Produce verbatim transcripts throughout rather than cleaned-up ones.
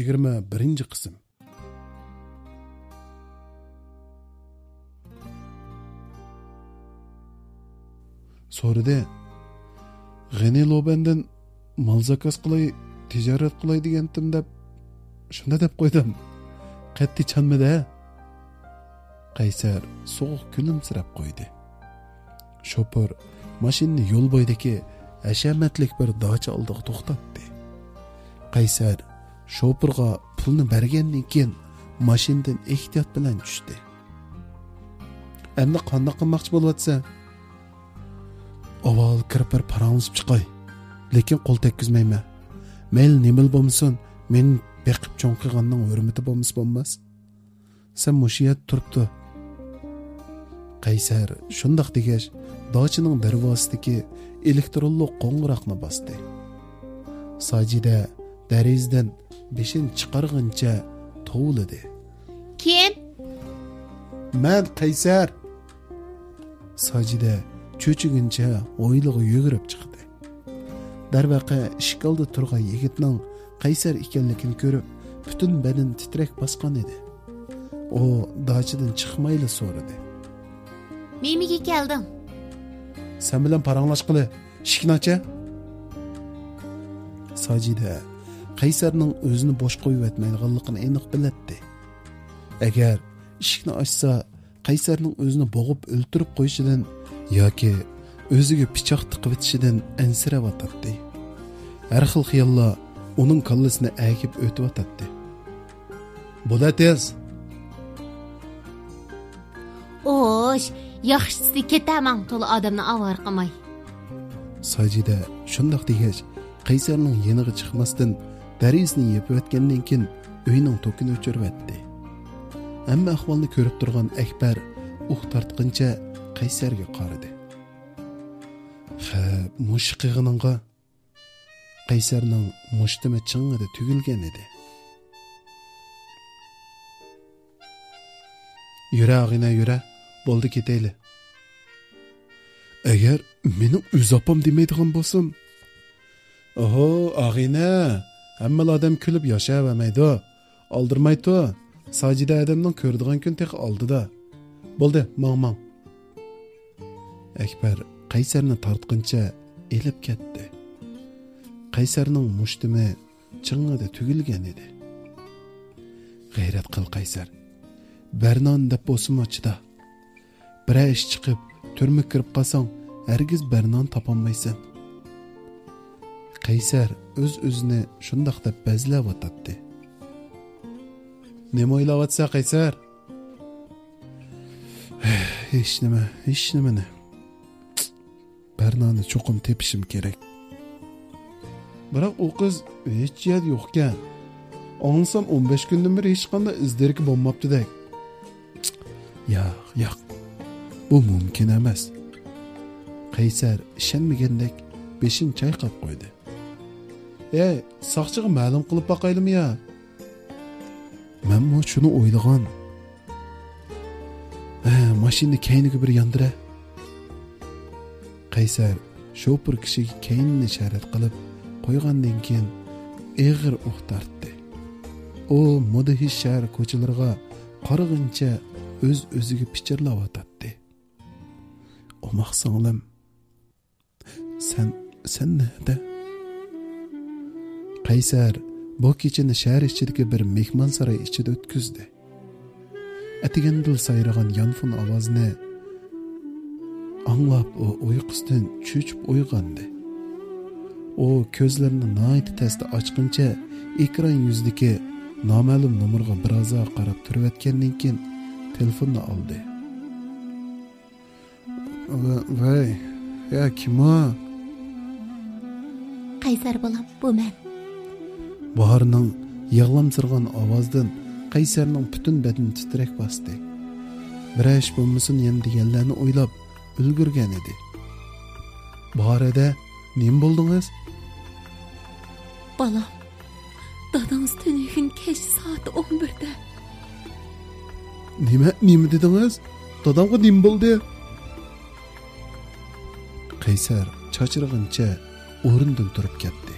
يىگىرمە بىرىنچى قىسىم. سورىدى. غېنى لوبەندىن مال زاكاز قىلاي، تىجارەت قىلاي دېگەنتىم دەپ، شۇنداق دەپ قويدۇم. قەتئىي چانمىدى ھە؟ قەيسەر سوغۇق كۈلۈمسىرەپ قويدى. شوپۇر ماشىنىنى يول بويىدىكى ھەشەمەتلىك بىر داچا ئالدىغا توختاتتى. قەيسەر شوپۇرغا پۇلنى بەرگەندىن كېيىن ماشىنىدىن ئېھتىيات بىلەن چۈشتى. ئەمدى قانداق قىلماقچى بولۇۋاتىسەن؟ ئاۋۋال كىرىپ بىر پاراڭلىشىپ چىقاي. لېكىن قول تەگكۈزمەيمەن. مەيلى نېمىلا بولمىسۇن، مېنى بېقىپ چوڭ قىلغاننىڭ ھۆرمىتى بولمىسا بولماس. سەن مۇشۇ يەردە تۇرۇپ تۇر. قەيسەر شۇنداق دېگەچ، داچىنىڭ دەرۋازىسىدىكى ئېلېكترونلۇق قوڭغۇراقنى باستى. ساجىدە دېرىزىدىن بېشىنى چىقارغىنىچە توۋلىدى. كىم؟ مەن، قەيسەر. ساجىدە چۆچۈگىنىچە ھويلىغا يۈگۈرۈپ چىقتى. دەرۋەقە، ئىشىك ئالدىدا تۇرغان يىگىتنىڭ قەيسەر ئىكەنلىكىنى كۆرۈپ، پۈتۈن بەدىنى تىترەك باسقان ئىدى. ئۇ داچىدىن چىقمايلا سورىدى. نېمىگە كەلدىڭ؟ سەن بىلەن پاراڭلاشقىلى، ئىشىكنى ئاچە. ساجىدە قەيسەرنىڭ ئۆزىنى بوش قويۇۋەتمەيدىغانلىقىنى ئېنىق بىلەتتى. ئەگەر ئىشىكنى ئاچسا، قەيسەرنىڭ ئۆزىنى بوغۇپ ئۆلتۈرۈپ قويۇشىدىن ياكى ئۆزىگە پىچاق تىقىۋېتىشىدىن ئەنسىرەۋاتاتتى. ھەر خىل خىياللار ئۇنىڭ كاللىسىنى ئەگىپ ئۆتۈۋاتاتتى. بولە تېز! ئوش، ياخشىسى كېتەمەڭ، تولا ئادەمنى ئاۋارە قىلماي. ساجىدە شۇنداق دېگەچ، قەيسەرنىڭ يېنىغا چىقماستىن، دېرىزىنى يېپىۋەتكەندىن كېيىن، ئۆينىڭ توكىنى ئۆچۈرۈۋەتتى. ھەممە ئەھۋالنى كۆرۈپ تۇرغان ئەكبەر ئۇھ تارتقىنىچە قەيسەرگە قارىدى. خەپ، مۇشۇ قىلغىنىڭغا. قەيسەرنىڭ مۇشتۇمى چىڭڭىدە تۈگۈلگەن ئىدى. يۈرە، ئاغىنە، يۈرە. بولدى، كېتەيلى. ئەگەر مېنىڭ ئۆز ئاپام دېمەيدىغان بولسام. ئوھو، ئاغىنە، ھەممىلا ئادەم كۈلۈپ ياشاۋەرمەيدۇ. ئالدىرىماي تۇر. ساجىدە ئادەمنىڭ كۆرىدىغان كۈنى تېخى ئالدىدا. بولدى، ماڭ، ماڭ. ئەكبەر قەيسەرنى تارتقىنىچە ئېلىپ كەتتى. قەيسەرنىڭ مۇشتۇمى چىڭڭىدە تۈگۈلگەن ئىدى. غەيرەت قىل، قەيسەر. بەرنانى دەپ بولسىمۇ چىدا. بىرەر ئىش چىقىپ، تۈرمىگە كىرىپ قالساڭ، ھەرگىز بەرنان تاپالمايسەن. قەيسەر ئۆز-ئۆزىنى شۇنداق دەپ بەزلەۋاتاتتى. نېمە ئويلاۋاتىسەن، قەيسەر؟ ھېچنېمە، ھېچنېمىنى. بەرنانى چوقۇم تېپىشىم كېرەك. بىراق ئۇ قىز ھېچ يەردە يوقكەن. ئاڭلىسام، ئون بەش كۈندىن بېرى ھېچقانداق ئىز-دېرىكى بولماپتىدەك. ياق، ياق. بۇ مۇمكىن ئەمەس. قەيسەر ئىشەنمىگەندەك بېشىنى چايقاپ قويدى. ھەي، ساقچىغا مەلۇم قىلىپ باقايلىمۇ يا؟ مەنمۇ شۇنى ئويلىغان. ھە، ماشىنىنى كەينىگە بىر ياندۇرە. قەيسەر شوپۇر كىشىگە كەينىنى ئىشارەت قىلىپ قويغاندىن كېيىن ئېغىر ئۇھ تارتتى. ئۇ مۇدھىش شەھەر كوچىلىرىغا قارىغىنىچە ئۆز-ئۆزىگە پىچىرلاۋاتاتتى. ئوماق سىڭلىم، سەن، سەن نەدە؟ قەيسەر بۇ كېچىنى شەھەر ئىچىدىكى بىر مېھمانساراي ئىچىدە ئۆتكۈزدى. ئەتىگەندىلا سايرىغان يانفون ئاۋازىنى ئاڭلاپ، ئۇ ئۇيقۇسىدىن چۆچۈپ ئويغاندى. ئۇ كۆزلىرىنى ناھايىتى تەستە ئاچقىنىچە ئېكران يۈزىدىكى نامەلۇم نومۇرغا بىر ھازا قاراپ تۇرۇۋەتكەندىن كېيىن تېلېفوننى ئالدى. ۋە-، ۋەي، يا، كىم ئۇ؟ قەيسەر بالام، بۇ مەن. باھارنىڭ يىغلامسىرىغان ئاۋازىدىن قەيسەرنىڭ پۈتۈن بەدىنى تىترەك باستى. بىرەر ئىش بولمىسۇن يەنە دېگەنلەرنى ئويلاپ ئۈلگۈرگەن ئىدى. باھار ھەدە، نېمە بولدىڭىز؟ بالام، دادىڭىز تۈنۈگۈن كەچ سائەت ئون بىردە. نېمە، نېمە دېدىڭىز؟ دادامغا نېمە بولدى؟ قەيسەر چاچرىغىنىچە ئورنىدىن تۇرۇپ كەتتى.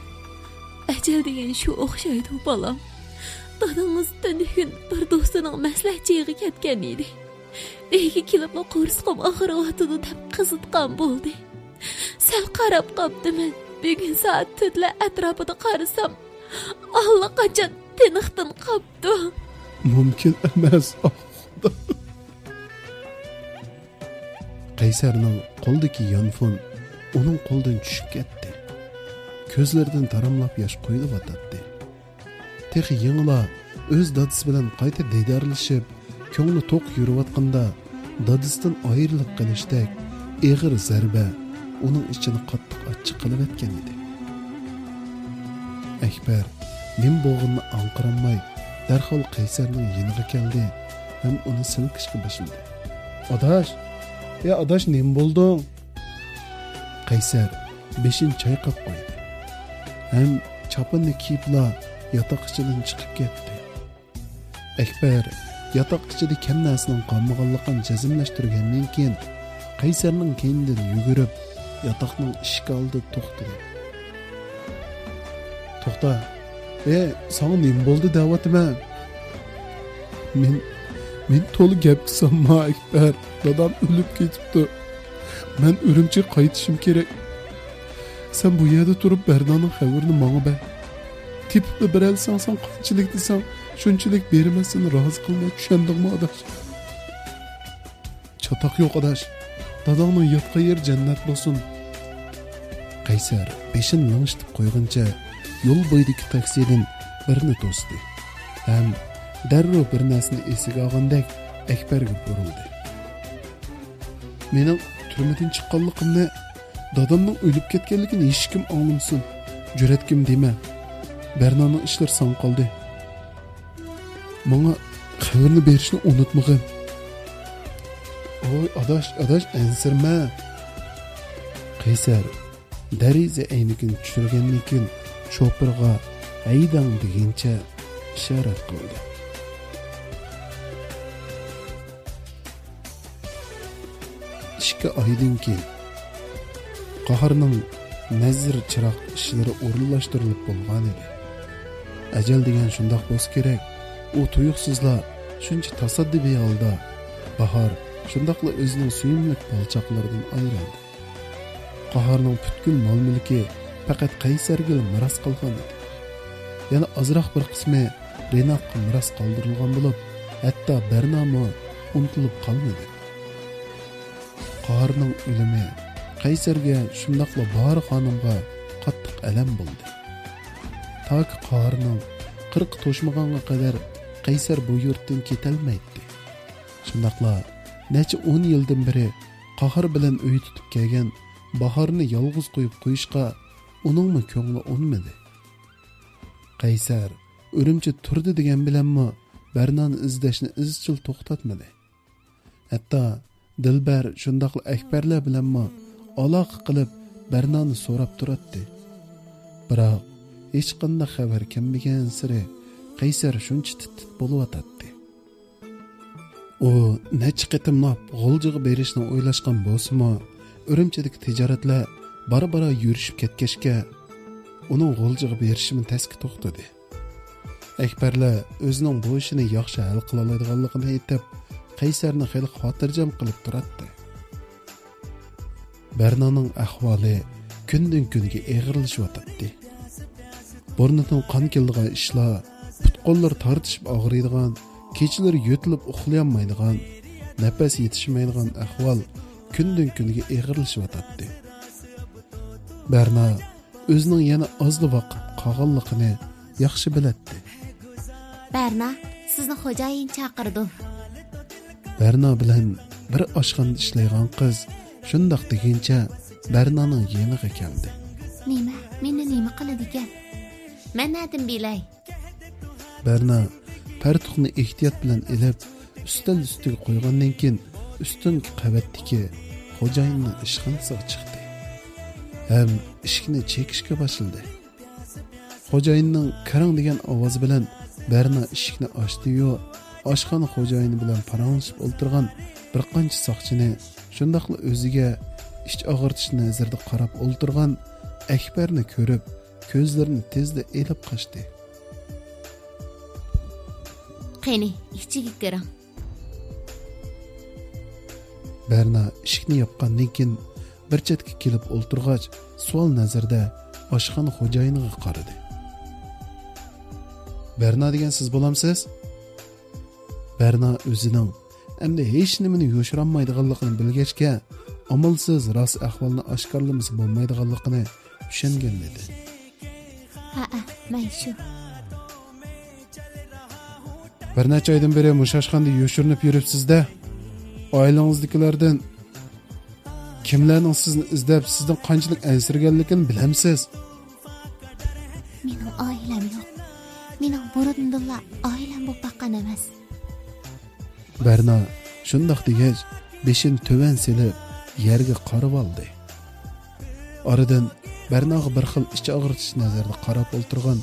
ئەجەل دېگەن شۇ ئوخشايدۇ، بالام. دادىڭىز تۈنۈگۈن بىر دوستىنىڭ مەسلىھەت جىيىغا كەتكەن ئىدى. ئۆيگە كېلىپلا قورسىقىم ئاغرىۋاتىدۇ دەپ قىزىتقان بولدى. سەل قاراپ قاپتىمەن. بۈگۈن سائەت تۆتلەر ئەتراپىدا قارىسام، ئاللىقاچان تىنىقتىن قاپتۇ. مۇمكىن ئەمەس، ئاھ، خۇدا. قەيسەرنىڭ قولىدىكى يانفون ئۇنىڭ قولىدىن چۈشۈپ كەتتى. كۆزلىرىدىن تاراملاپ ياش قۇيۇلۇۋاتاتتى. تېخى يېڭىلا ئۆز دادىسى بىلەن قايتا دىدارلىشىپ، كۆڭلى توق يۈرۈۋاتقاندا، دادىسىدىن ئايرىلىپ قېلىشتەك ئېغىر زەربە ئۇنىڭ ئىچىنى قاتتىق ئاچچىق قىلىۋەتكەن ئىدى. ئەكبەر نېمە بولغىنىنى ئاڭقىرالماي، دەرھال قەيسەرنىڭ يېنىغا كەلدى ھەم ئۇنى سىلكىشكە باشلىدى. «ئاداش! ئەي ئاداش، نېمە بولدۇڭ؟» قەيسەر بېشىنى چايقاپ قويدى ھەم چاپىنىنى كىيىپلا ياتاق ئىچىدىن چىقىپ كەتتى. ئەكبەر ياتاق ئىچىدە كەم نەرسىنىڭ قالمىغانلىقىنى جەزملەشتۈرگەندىن كېيىن، قەيسەرنىڭ كەينىدىن يۈگۈرۈپ، ياتاقنىڭ ئىشىكى ئالدىدا توختىدى. «توختا، ئە، ساڭا نېمە بولدى دەۋاتىمەن؟ مېن، مېنى تولا گەپكە سالما، ئەكبەر. دادام ئۆلۈپ كېتىپتۇ. مەن ئۈرۈمچىگە قايتىشىم كېرەك. سەن بۇ يەردە تۇرۇپ بەرنانىڭ خەۋىرىنى ماڭا بەر. تېپىپلا بېرەلىسەڭ، سەن قانچىلىك دېسەڭ، شۇنچىلىك بېرىمەن، سېنى رازى قىلماي، چۈشەندىڭمۇ، ئاداش؟» «چاتاق يوق، ئاداش. داداڭنىڭ ياتقان يېرى جەننەت بولسۇن.» قەيسەر بېشىنى لىڭشىتىپ قويغىنىچە يول بويىدىكى تاكسىدىن بىرنى توستى ھەم دەررۇ بىر نەرسىنى ئېسىگە ئالغاندەك ئەكبەرگە بۇرۇلدى. «مېنىڭ تۈرمىدىن چىققانلىقىمنى، دادامنىڭ ئۆلۈپ كەتكەنلىكىنى ھېچكىم ئاڭلىمىسۇن. جۈرئەتكىم دېمە. بەرنانىڭ ئىشلىرى ساڭا قالدى. ماڭا خەۋىرىنى بېرىشنى ئۇنتۇمىغىن.» «ۋوي ئاداش، ئاداش، ئەنسىرىمە.» قەيسەر دېرىزە ئەينىكىنى چۈشۈرگەندىن كېيىن، شوپۇرغا ھەيدەڭ دېگىنىچە ئىشارەت قىلدى. ئىككى ئايدىن كېيىن قاھارنىڭ نەزىر چىراغ ئىشلىرى ئورۇنلاشتۇرۇلۇپ بولغانىدى. ئەجەل دېگەن شۇنداق بولسا كېرەك، ئۇ تۇيۇقسىزلا شۇنچە تاسادىپىي ھالدا باھار، شۇنداقلا ئۆزىنىڭ سۆيۈملۈك بالا-چاقىلىرىدىن ئايرىلدى. قاھارنىڭ پۈتكۈل مال-مۈلكى پەقەت قەيسەرگىلا مىراس قالغان ئىدى. يەنە ئازراق بىر قىسمى رىناتقا مىراس قالدۇرۇلغان بولۇپ، ھەتتا بەرنامۇ ئۇنتۇلۇپ قالمىدى. قاھارنىڭ ئۆلۈمى قەيسەرگە، شۇنداقلا باھار خانىمغا قاتتىق ئەلەم بولدى. تاكى قاھارنىڭ قىرىقى توشمىغانغا قەدەر قەيسەر بۇ يۇرتتىن كېتەلمەيتتى. شۇنداقلا نەچچە ئون يىلدىن بېرى قاھار بىلەن ئۆي تۇتۇپ كەلگەن باھارنى يالغۇز قويۇپ قويۇشقا ئۇنىڭمۇ كۆڭلى ئۇنىمىدى. قەيسەر ئۈرۈمچىدە تۇردى دېگەن بىلەنمۇ بەرنانى ئىزدەشنى ئىزچىل توختاتمىدى. ھەتتا دىلبەر شۇنداقلا ئەكبەرلەر بىلەنمۇ ئالاقە قىلىپ، بەرنانى سوراپ تۇراتتى. بىراق، ھېچقانداق خەۋەر كەلمىگەنسېرى، قەيسەر شۇنچە تىت-تىت بولۇۋاتاتتى. ئۇ نەچچە قېتىملاپ غۇلجىغا بېرىشنى ئويلاشقان بولسىمۇ، ئۈرۈمچىدىكى تىجارەتلەر بارا-بارا يۈرۈشۈپ كەتكەچكە، ئۇنىڭ غۇلجىغا بېرىشىمۇ تەسكە توختىدى. ئەكبەرلەر ئۆزىنىڭ بۇ ئىشىنى ياخشى ھەل قىلالايدىغانلىقىنى ئېيتىپ، قەيسەرنى خېلى خاتىرجەم قىلىپ تۇراتتى. بەرنانىڭ ئەھۋالى كۈندىن-كۈنگە ئېغىرلىشىۋاتاتتى. بۇرنىدىن قان كېلىدىغان ئىشلار، پۇت-قوللىرى تارتىشىپ ئاغرىيدىغان، كېچىلىرى يۆتىلىپ ئۇخلىيالمايدىغان، نەپەس يېتىشمەيدىغان ئەھۋال كۈندىن-كۈنگە ئېغىرلىشىۋاتاتتى. بەرنا ئۆزىنىڭ يەنە ئازلا ۋاقىت قالغانلىقىنى ياخشى بىلەتتى. بەرنا، سىزنى خوجايىن چاقىرىدۇ. بەرنا بىلەن بىر ئاشخانىدا ئىشلەيدىغان قىز شۇنداق دېگىنىچە بەرنانىڭ يېنىغا كەلدى. نېمە؟ مېنى نېمە قىلىدىكەن؟ مەن نەدىن بىلەي؟ بەرنا پەرتۇقنى ئېھتىيات بىلەن ئېلىپ، ئۈستەل ئۈستىگە قويغاندىن كېيىن، ئۈستۈنكى قەۋەتتىكى خوجايىننىڭ ئىشخانىسىغا چىقتى ھەم ئىشىكنى چېكىشكە باشلىدى. خوجايىننىڭ كىرىڭ دېگەن ئاۋازى بىلەن بەرنا ئىشىكنى ئاچتى-يۇ، ئاشخانا خوجايىنى بىلەن پاراڭلىشىپ ئولتۇرغان بىر قانچە ساقچىنى، شۇنداقلا ئۆزىگە ئىچ ئاغرىتىش نەزىرىدە قاراپ ئولتۇرغان ئەكبەرنى كۆرۈپ، كۆزلىرىنى تېزلا ئېلىپ قاچتى. قېنى، ئىچىگە كىرىڭ. بەرنا ئىشىكنى ياپقاندىن كېيىن، بىر چەتكە كېلىپ ئولتۇرغاچ، سوئال نەزىرىدە ئاشخانا خوجايىنىغا قارىدى. بەرنا دېگەن سىز بولامسىز؟ بەرنا ئۆزىنىڭ ئەمدى ھېچنېمىنى يوشۇرالمايدىغانلىقىنى بىلگەچكە، ئامالسىز راست ئەھۋالنى ئاشكارىلىمىسا بولمايدىغانلىقىنى چۈشەنگەنىدى. ھەئە، مەن شۇ. بىر نەچچە ئايدىن بېرى مۇشۇ ئاشخانىدا يوشۇرۇنۇپ يۈرۈپسىز-دە. ئائىلىڭىزدىكىلەردىن كىملەرنىڭ سىزنى ئىزدەپ، سىزدىن قانچىلىك ئەنسىرىگەنلىكىنى بىلەمسىز؟ مېنىڭ ئائىلەم يوق. مېنىڭ بۇرۇندىنلا ئائىلەم بولۇپ باققان ئەمەس. بەرنا شۇنداق دېگەچ، بېشىنى تۆۋەن سېلىپ، يەرگە قارىۋالدى. ئارىدىن بەرناغا بىر خىل ئىچ ئاغرىتىش نەزىرىدە قاراپ ئولتۇرغان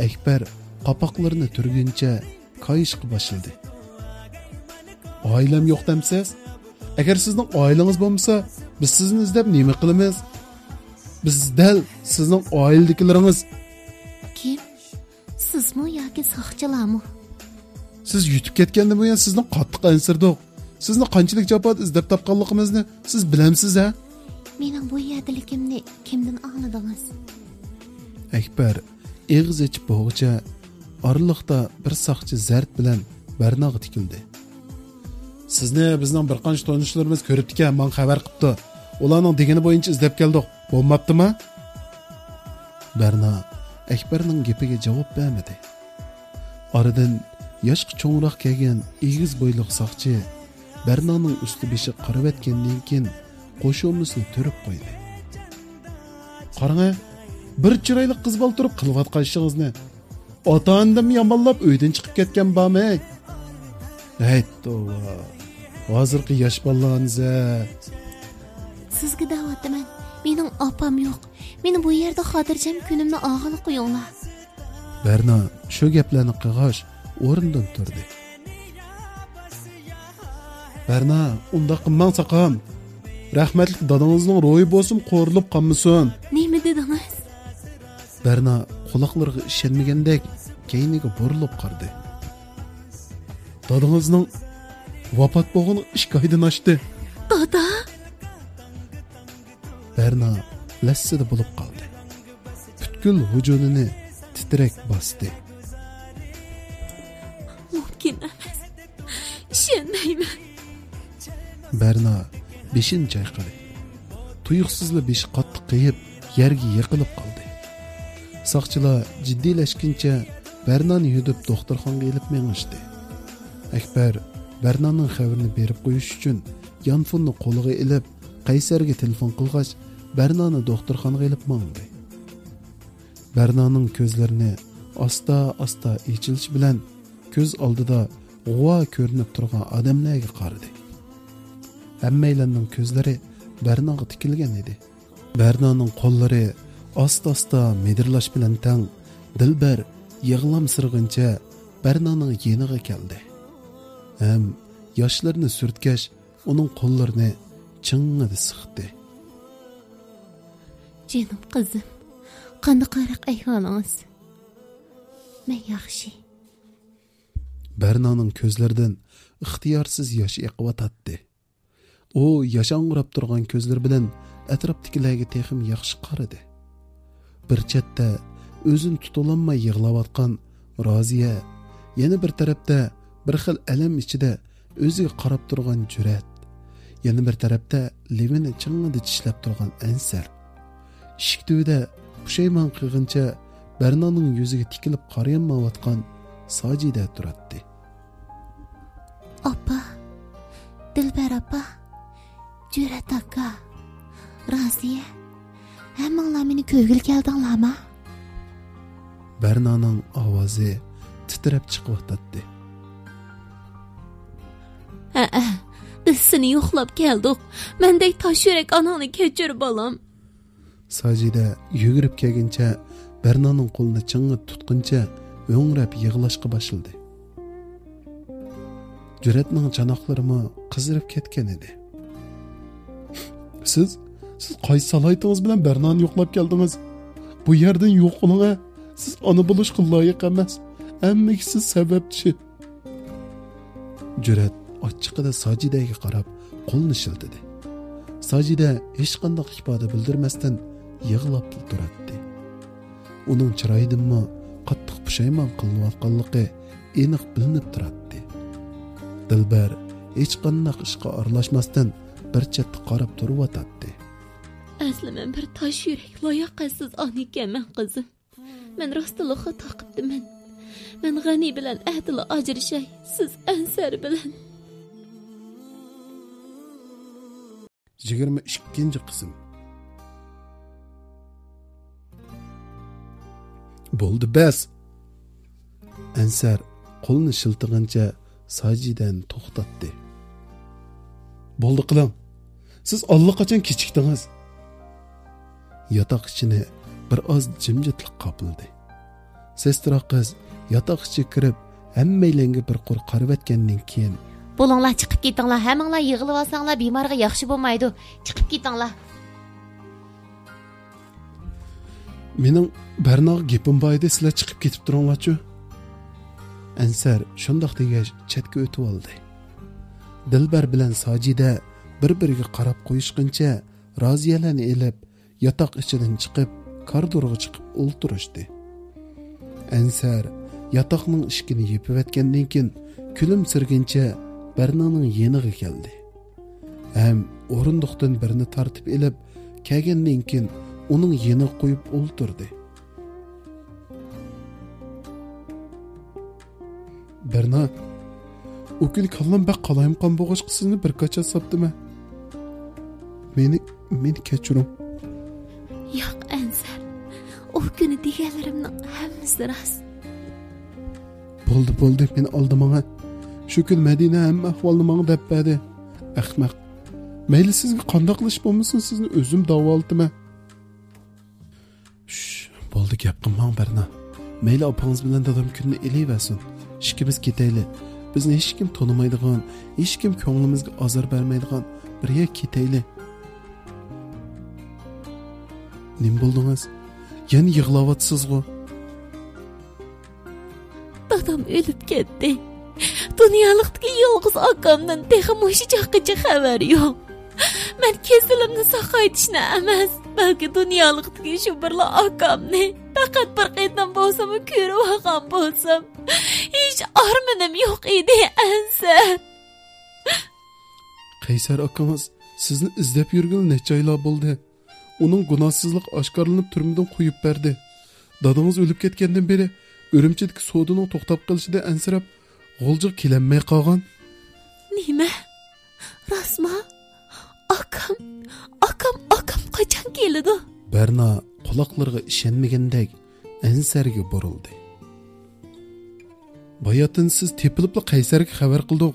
ئەكبەر قاپاقلىرىنى تۈرگىنىچە كايىشقا باشلىدى. ئائىلەم يوق دەمسىز؟ ئەگەر سىزنىڭ ئائىلىڭىز بولمىسا، بىز سىزنى ئىزدەپ نېمە قىلىمىز؟ بىز دەل سىزنىڭ ئائىلىدىكىلىرىڭىز. كىم؟ سىزمۇ ياكى ساقچىلارمۇ؟ سىز يۈتۈپ كەتكەندىن بۇيان سىزدىن قاتتىق ئەنسىرىدۇق. سىزنى قانچىلىك جاپادا ئىزدەپ تاپقانلىقىمىزنى سىز بىلەمسىز، ھە؟ مېنىڭ بۇ يەردىلىكىمنى كىمدىن ئاڭلىدىڭىز؟ ئەكبەر ئېغىز ئېچىپ بولغۇچە ئارىلىقتا بىر ساقچى زەرد بىلەن بەرناغا تىكىلدى. سىزنى بىزنىڭ بىر قانچە تونۇشلىرىمىز كۆرۈپتىكەن، ماڭا خەۋەر قىپتۇ. ئۇلارنىڭ دېگىنى بويىچە ئىزدەپ كەلدۇق. بولماپتىما؟ بەرنا ئەكبەرنىڭ گېپىگە جاۋاب بەرمىدى. ئارىدىن ياشقا چوڭراق كەلگەن ئېگىز بويلۇق ساقچى بەرنانىڭ ئۈستى بېشىغا قارىۋەتكەندىن كېيىن قوشۇمىسىنى تۈرۈپ قويدى. قاراڭە، بىر چىرايلىق قىز بالا تۇرۇپ قىلىۋاتقان ئىشىڭىزنى. ئاتا-ئانىدىنمۇ يامانلاپ ئۆيدىن چىقىپ كەتكەن بارمۇ؟ ھەي، توۋا. ھازىرقى ياش بالىلارنى زە. سىزگە دەۋاتىمەن، مېنىڭ ئاپام يوق. مېنى بۇ يەردە خاتىرجەم كۈنۈمنى ئالغىلى قويۇڭلار. بەرنا شۇ گەپلەرنى قىلغاچ، ئورنىدىن تۇردى. بەرنا، ئۇنداق قىلماڭ ساقام. رەھمەتلىك دادىڭىزنىڭ روھى بولسۇن، قورۇلۇپ قالمىسۇن. نېمە دېدىڭىز؟ بەرنا قۇلاقلىرىغا ئىشەنمىگەندەك كەينىگە بۇرۇلۇپ قارىدى. دادىڭىزنىڭ ۋاپات بولغىنىغا ئىككى ئايدىن ئاشتى. دادا؟ بەرنا لەسسىدە بولۇپ قالدى. پۈتكۈل ۋۇجۇدىنى تىترەك باستى. مۇمكىن ئەمەس. ئىشەنمەيمەن. بەرنا بېشىنى چايقىدى. تۇيۇقسىزلا بېشى قاتتىق قېيىپ، يەرگە يىقىلىپ قالدى. ساقچىلار جىددىيلەشكىنىچە بەرنانى يۈدۈپ دوختۇرخانىغا ئېلىپ مېڭىشتى. ئەكبەر بەرنانىڭ خەۋىرىنى بېرىپ قويۇش ئۈچۈن يانفوننى قولىغا ئېلىپ، قەيسەرگە تېلېفون قىلغاچ، بەرنانى دوختۇرخانىغا ئېلىپ ماڭدى. بەرنانىڭ كۆزلىرىنى ئاستا-ئاستا ئېچىلىشى بىلەن كۆز ئالدىدا غۇۋا كۆرۈنۈپ تۇرغان ئادەملەرگە قارىدى. ھەممەيلەننىڭ كۆزلىرى بەرناغا تىكىلگەن ئىدى. بەرنانىڭ قوللىرى ئاستا-ئاستا مىدىرلاش بىلەن تەڭ دىلبەر يىغلامسىرىغىنىچە بەرنانىڭ يېنىغا كەلدى ھەم ياشلىرىنى سۈرتكەچ، ئۇنىڭ قوللىرىنى چىڭڭىدە سىقتى. جېنىم قىزىم، قانداقراق ئەھۋالىڭىز؟ مەن ياخشى. بەرنانىڭ كۆزلىرىدىن ئىختىيارسىز ياش ئېقىۋاتاتتى. ئۇ ياشاڭغۇراپ تۇرغان كۆزلىرى بىلەن ئەتراپتىكىلەرگە تېخىمۇ ياخشى قارىدى. بىر چەتتە ئۆزىنى تۇتۇۋالالماي يىغلاۋاتقان رازىيە، يەنە بىر تەرەپتە بىر خىل ئەلەم ئىچىدە ئۆزىگە قاراپ تۇرغان جۈرئەت، يەنە بىر تەرەپتە لېۋىنى چىڭڭىدە چىشلەپ تۇرغان ئەنسەر. ئىشىك تۈۋىدە پۇشايمان قىلغىنىچە بەرنانىڭ يۈزىگە تىكىلىپ قارىيالمايۋاتقان ساجىدە تۇراتتى. ئاپا، دىلبەر ئاپا، جۈرئەت ئاكا، رازىيە، ھەممىڭلار مېنى كۆرگىلى كەلدىڭلارما؟ بەرنانىڭ ئاۋازى تىترەپ چىقىۋاتاتتى. ھەئە، بىز سېنى يوقلاپ كەلدۇق. مەندەك تاش يۈرەك ئاناڭنى كەچۈر، بالام. ساجىدە يۈگۈرۈپ كەلگىنىچە بەرنانىڭ قولىنى چىڭڭا تۇتقىنىچە ھۆڭرەپ يىغلاشقا باشلىدى. جۈرئەتنىڭ چاناقلىرىمۇ قىزىرىپ كەتكەن ئىدى. سىز، سىز قايسى سالاھىيىتىڭىز بىلەن بەرنانى يوقلاپ كەلدىڭىز؟ بۇ يەردىن يوقىلىڭە. سىز ئانا بولۇشقا لايىق ئەمەس. ھەممىگە سىز سەۋەبچى. جۈرئەت ئاچچىقىدا ساجىدەگە قاراپ قولىنى شىلتىدى. ساجىدە ھېچقانداق ئىپادە بىلدۈرمەستىن يىغلاپلا تۇراتتى. ئۇنىڭ چىرايىدىنمۇ قاتتىق پۇشايمان قىلىنىۋاتقانلىقى ئېنىق بىلىنىپ تۇراتتى. دىلبەر ھېچقانداق ئىشقا ئارىلاشماستىن بىر چەتتە قاراپ تۇرۇۋاتاتتى. ئەسلى مەن بىر تاش يۈرەك، لاياقەتسىز ئانا ئىكەنمەن، قىزىم. مەن راستلا خاتا قىپتىمەن. مەن غەنى بىلەن ئەتىلا ئاجرىشاي، سىز ئەنسەر بىلەن. يىگىرمە ئىككىنچى قىسىم. بولدى، بەس! ئەنسەر قولىنى شىلتىغىنىچە ساجىدەنى توختاتتى. بولدى قىلىڭ. سىز ئاللىقاچان كېچىكتىڭىز. ياتاق ئىچىنى بىر ئاز جىمجىتلىق قاپلىدى. سېسترا قىز ياتاق ئىچىگە كىرىپ، ھەممەيلەنگە بىر قۇر قارىۋەتكەندىن كېيىن، بولۇڭلار، چىقىپ كېتىڭلار. ھەممىڭلار يىغلىۋالساڭلار، بىمارغا ياخشى بولمايدۇ. چىقىپ كېتىڭلار. مېنىڭ بەرناغا گېپىم بار ئىدى، سىلەر چىقىپ كېتىپ تۇرۇڭلارچۇ. ئەنسەر شۇنداق دېگەچ چەتكە ئۆتۈۋالدى. دىلبەر بىلەن ساجىدە بىر-بىرىگە قاراپ قويۇشقىنىچە رازىيەلەرنى ئېلىپ، ياتاق ئىچىدىن چىقىپ، كارىدورغا چىقىپ ئولتۇرۇشتى. ئەنسەر ياتاقنىڭ ئىشىكىنى يېپىۋەتكەندىن كېيىن، كۈلۈمسىرىگىنىچە بەرنانىڭ يېنىغا كەلدى. ھەم ئورۇندۇقتىن بىرنى تارتىپ ئېلىپ، كەلگەندىن كېيىن ئۇنىڭ يېنىغا قويۇپ ئولتۇردى. بەرنا، ئۇ كۈنى كاللام بەك قالايمىقان بولغاچقا سىزنى بىر كاچات ساپتىمەن. مېنى، مېنى كەچۈرۈڭ. ياق، ئەنسەر. ئۇ كۈنى دېگەنلىرىمنىڭ ھەممىسى راست. بولدى، بولدى، مېنى ئالدىماڭ ھە. شۇ كۈنى مەدىنە ھەممە ئەھۋالنى ماڭا دەپ بەردى. ئەخمەق. مەيلى سىزگە قانداقلا ئىش بولمىسۇن، سىزنى ئۆزۈم داۋالىتىمەن. شش، بولدى، گەپ قىلماڭ، بەرنا. مەيلى، ئاپىڭىز بىلەن دادام كۈننى ئېلىۋەرسۇن. ئىككىمىز كېتەيلى. بىزنى ھېچكىم تونۇمايدىغان، ھېچكىم كۆڭلىمىزگە ئازار بەرمەيدىغان بىر يەرگە كېتەيلى. نېمە بولدىڭىز؟ يەنە يىغلاۋاتىسىزغۇ؟ دادام ئۆلۈپ كەتتى. دۇنيالىقتىكى يالغۇز ئاكامدىن تېخى مۇشۇ چاغقىچە خەۋەر يوق. مەن كېسىلىمنى ساقايتىشنى ئەمەس، بەلكى دۇنيالىقتىكى شۇ بىرلا ئاكامنى، پەقەت بىر قېتىم بولسىمۇ كۆرۈۋالغان بولسام، ھېچ ئارمىنىم يوق ئىدى، ئەنسەر. قەيسەر ئاكىڭىز سىزنى ئىزدەپ يۈرگىلى نەچچە ئايلار بولدى. ئۇنىڭ گۇناھسىزلىقى ئاشكارىلىنىپ، تۈرمىدىن قويۇپ بەردى. دادىڭىز ئۆلۈپ كەتكەندىن بېرى ئۈرۈمچىدىكى سودىنىڭ توختاپ قېلىشىدىن ئەنسىرەپ، غۇلجىغا كېلەلمەي قالغان. نېمە؟ راستمۇ؟ ئاكام، ئاكام، ئاكام قاچان كېلىدۇ؟ بەرنا قۇلاقلىرىغا ئىشەنمىگەندەك ئەنسەرگە بۇرۇلدى. باياتىن سىز تېپىلىپلا قەيسەرگە خەۋەر قىلدۇق.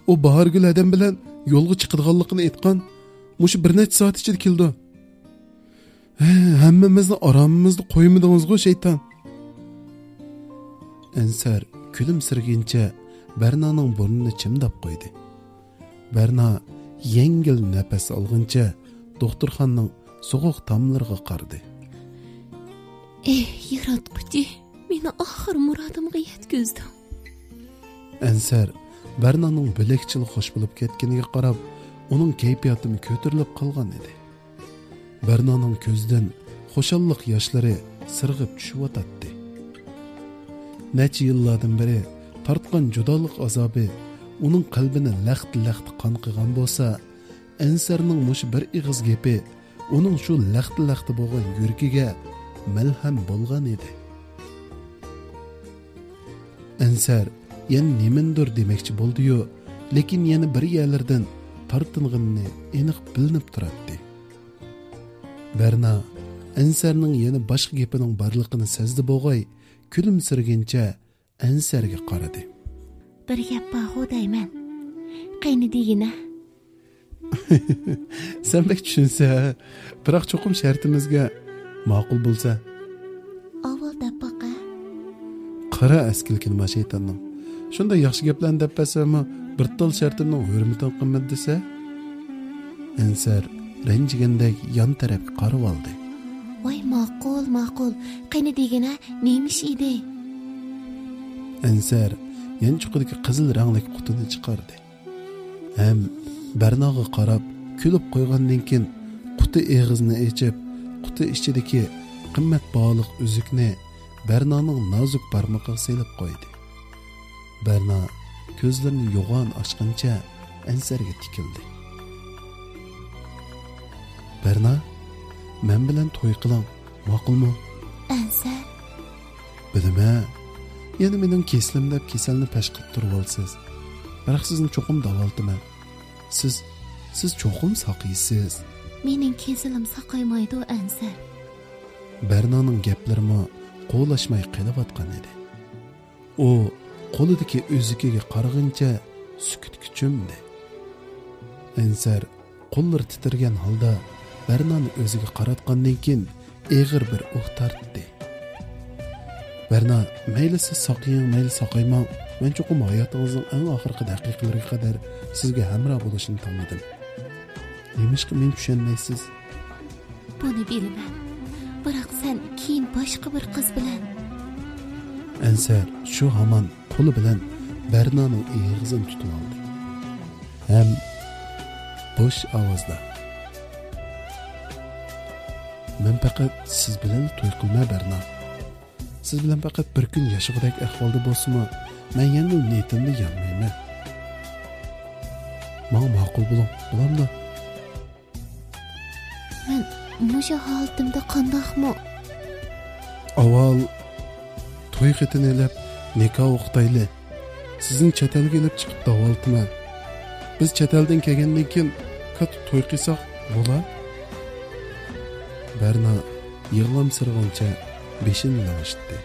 ئۇ باھارگۈل ھەدەم بىلەن يولغا چىقىدىغانلىقىنى ئېيتقان. مۇشۇ بىر نەچچە سائەت ئىچىدە كېلىدۇ. ھە، ھەممىمىزنى ئارامىمىزدا قويمىدىڭىزغۇ، شەيتان! ئەنسەر كۈلۈمسىرىگىنىچە بەرنانىڭ بۇرنىنى چىمداپ قويدى. بەرنا يەڭگىل نەپەس ئالغىنىچە دوختۇرخانىنىڭ سوغۇق تاملىرىغا قارىدى. ئېھ، ياراتقۇچى، مېنى ئاخىر مۇرادىمغا يەتكۈزدۈڭ. ئەنسەر بەرنانىڭ بۆلەكچىلا خوش بولۇپ كەتكىنىگە قاراپ، ئۇنىڭ كەيپىياتىمۇ كۆتۈرۈلۈپ قالغان ئىدى. بەرنانىڭ كۆزىدىن خۇشاللىق ياشلىرى سىرغىپ چۈشۈۋاتاتتى. نەچچە يىللاردىن بېرى تارتقان جۇدالىق ئازابى ئۇنىڭ قەلبىنى لەختە-لەختە قان قىلغان بولسا، ئەنسەرنىڭ مۇشۇ بىر ئېغىز گېپى ئۇنىڭ شۇ لەختە-لەختە بولغان يۈرىكىگە مەلھەم بولغان ئىدى. ئەنسەر يەنە نېمىندۇر دېمەكچى بولدى-يۇ، لېكىن يەنە بىر يەرلىرىدىن تارتىنغىنىنى ئېنىق بىلىنىپ تۇراتتى. بەرنا ئەنسەرنىڭ يەنە باشقا گېپىنىڭ بارلىقىنى سەزدى بوغاي، كۈلۈمسىرىگىنىچە ئەنسەرگە قارىدى. بىر گەپ بارغۇ دەيمەن. قېنى دېگىنە. سەن بەك چۈشىنىسەن، بىراق چوقۇم شەرتىمىزگە ماقۇل بولسا. ئاۋۋال دەپ باقە. قارا ئەسكىلىكىنى ما شەيتاننىڭ. شۇنداق ياخشى گەپلەرنى دەپ بەرسەممۇ، بىر تال شەرتىمنىڭ ھۆرمىتىنى قىلمىدى دېسە. ئەنسەر رەنجىگەندەك يان تەرەپكە قارىۋالدى. ۋاي، ماقۇل، ماقۇل. قېنى دېگىنە، نېمە ئىش ئىدى؟ ئەنسەر يانچۇقىدىكى قىزىل رەڭلىك قۇتىنى چىقاردى. ھەم بەرناغا قاراپ كۈلۈپ قويغاندىن كېيىن، قۇتى ئېغىزىنى ئېچىپ، قۇتى ئىچىدىكى قىممەت باھالىق ئۈزۈكنى بەرنانىڭ نازۇك بارمىقىغا سېلىپ قويدى. بەرنا كۆزلىرىنى يوغان ئاچقىنىچە ئەنسەرگە تىكىلدى. بەرنا، مەن بىلەن توي قىلىڭ، ماقۇلمۇ؟ ئەنسەر. بىلىمەن، يەنە مېنىڭ كېسىلىم دەپ كېسەلنى پەش قىلىپ تۇرۇۋالىسىز. بىراق سىزنى چوقۇم داۋالىتىمەن. سىز، سىز چوقۇم ساقىيىسىز. مېنىڭ كېسىلىم ساقايمايدۇ، ئەنسەر. بەرنانىڭ گەپلىرىمۇ قولاشماي قېلىۋاتقان ئىدى. ئۇ قولىدىكى ئۈزۈكىگە قارىغىنىچە سۈكۈتكە چۆمدى. ئەنسەر قوللىرى تىترىگەن ھالدا بەرنانى ئۆزىگە قاراتقاندىن كېيىن ئېغىر بىر ئۇھ تارتتى. بەرنا، مەيلى سىز ساقىيىڭ، مەيلى ساقايماڭ، مەن چوقۇم ھاياتىڭىزنىڭ ئەڭ ئاخىرقى دەقىقىلىرىگە قەدەر سىزگە ھەمراھ بولۇشنى تاللىدىم. نېمىشقا مېنى چۈشەنمەيسىز؟ بۇنى بىلىمەن. بىراق سەن كېيىن باشقا بىر قىز بىلەن. ئەنسەر شۇ ھامان قولى بىلەن بەرنانىڭ ئېغىزىنى تۇتۇۋالدى. ھەم بوش ئاۋازدا، مەن پەقەت سىز بىلەن توي قىلىمەن، بەرنا. سىز بىلەن پەقەت بىر كۈن ياشىغۇدەك ئەھۋالدا بولسىمۇ، مەن يەنىلا نىيىتىمدىن يانمايمەن. ماڭا ماقۇل بولۇڭ، بولامدۇ؟ مەن مۇشۇ ھالىتىمدە قانداقمۇ؟ ئاۋۋال توي خېتىنى ئېلىپ، نىكاھ ئوقۇتايلى. سىزنى چەت ئەلگە ئېلىپ چىقىپ داۋالىتىمەن. بىز چەت ئەلدىن كەلگەندىن كېيىن كاتتا توي قىلساق بولا؟ بەرنا يىغلامسىرىغىنىچە بېشىنى لىڭشىتتى.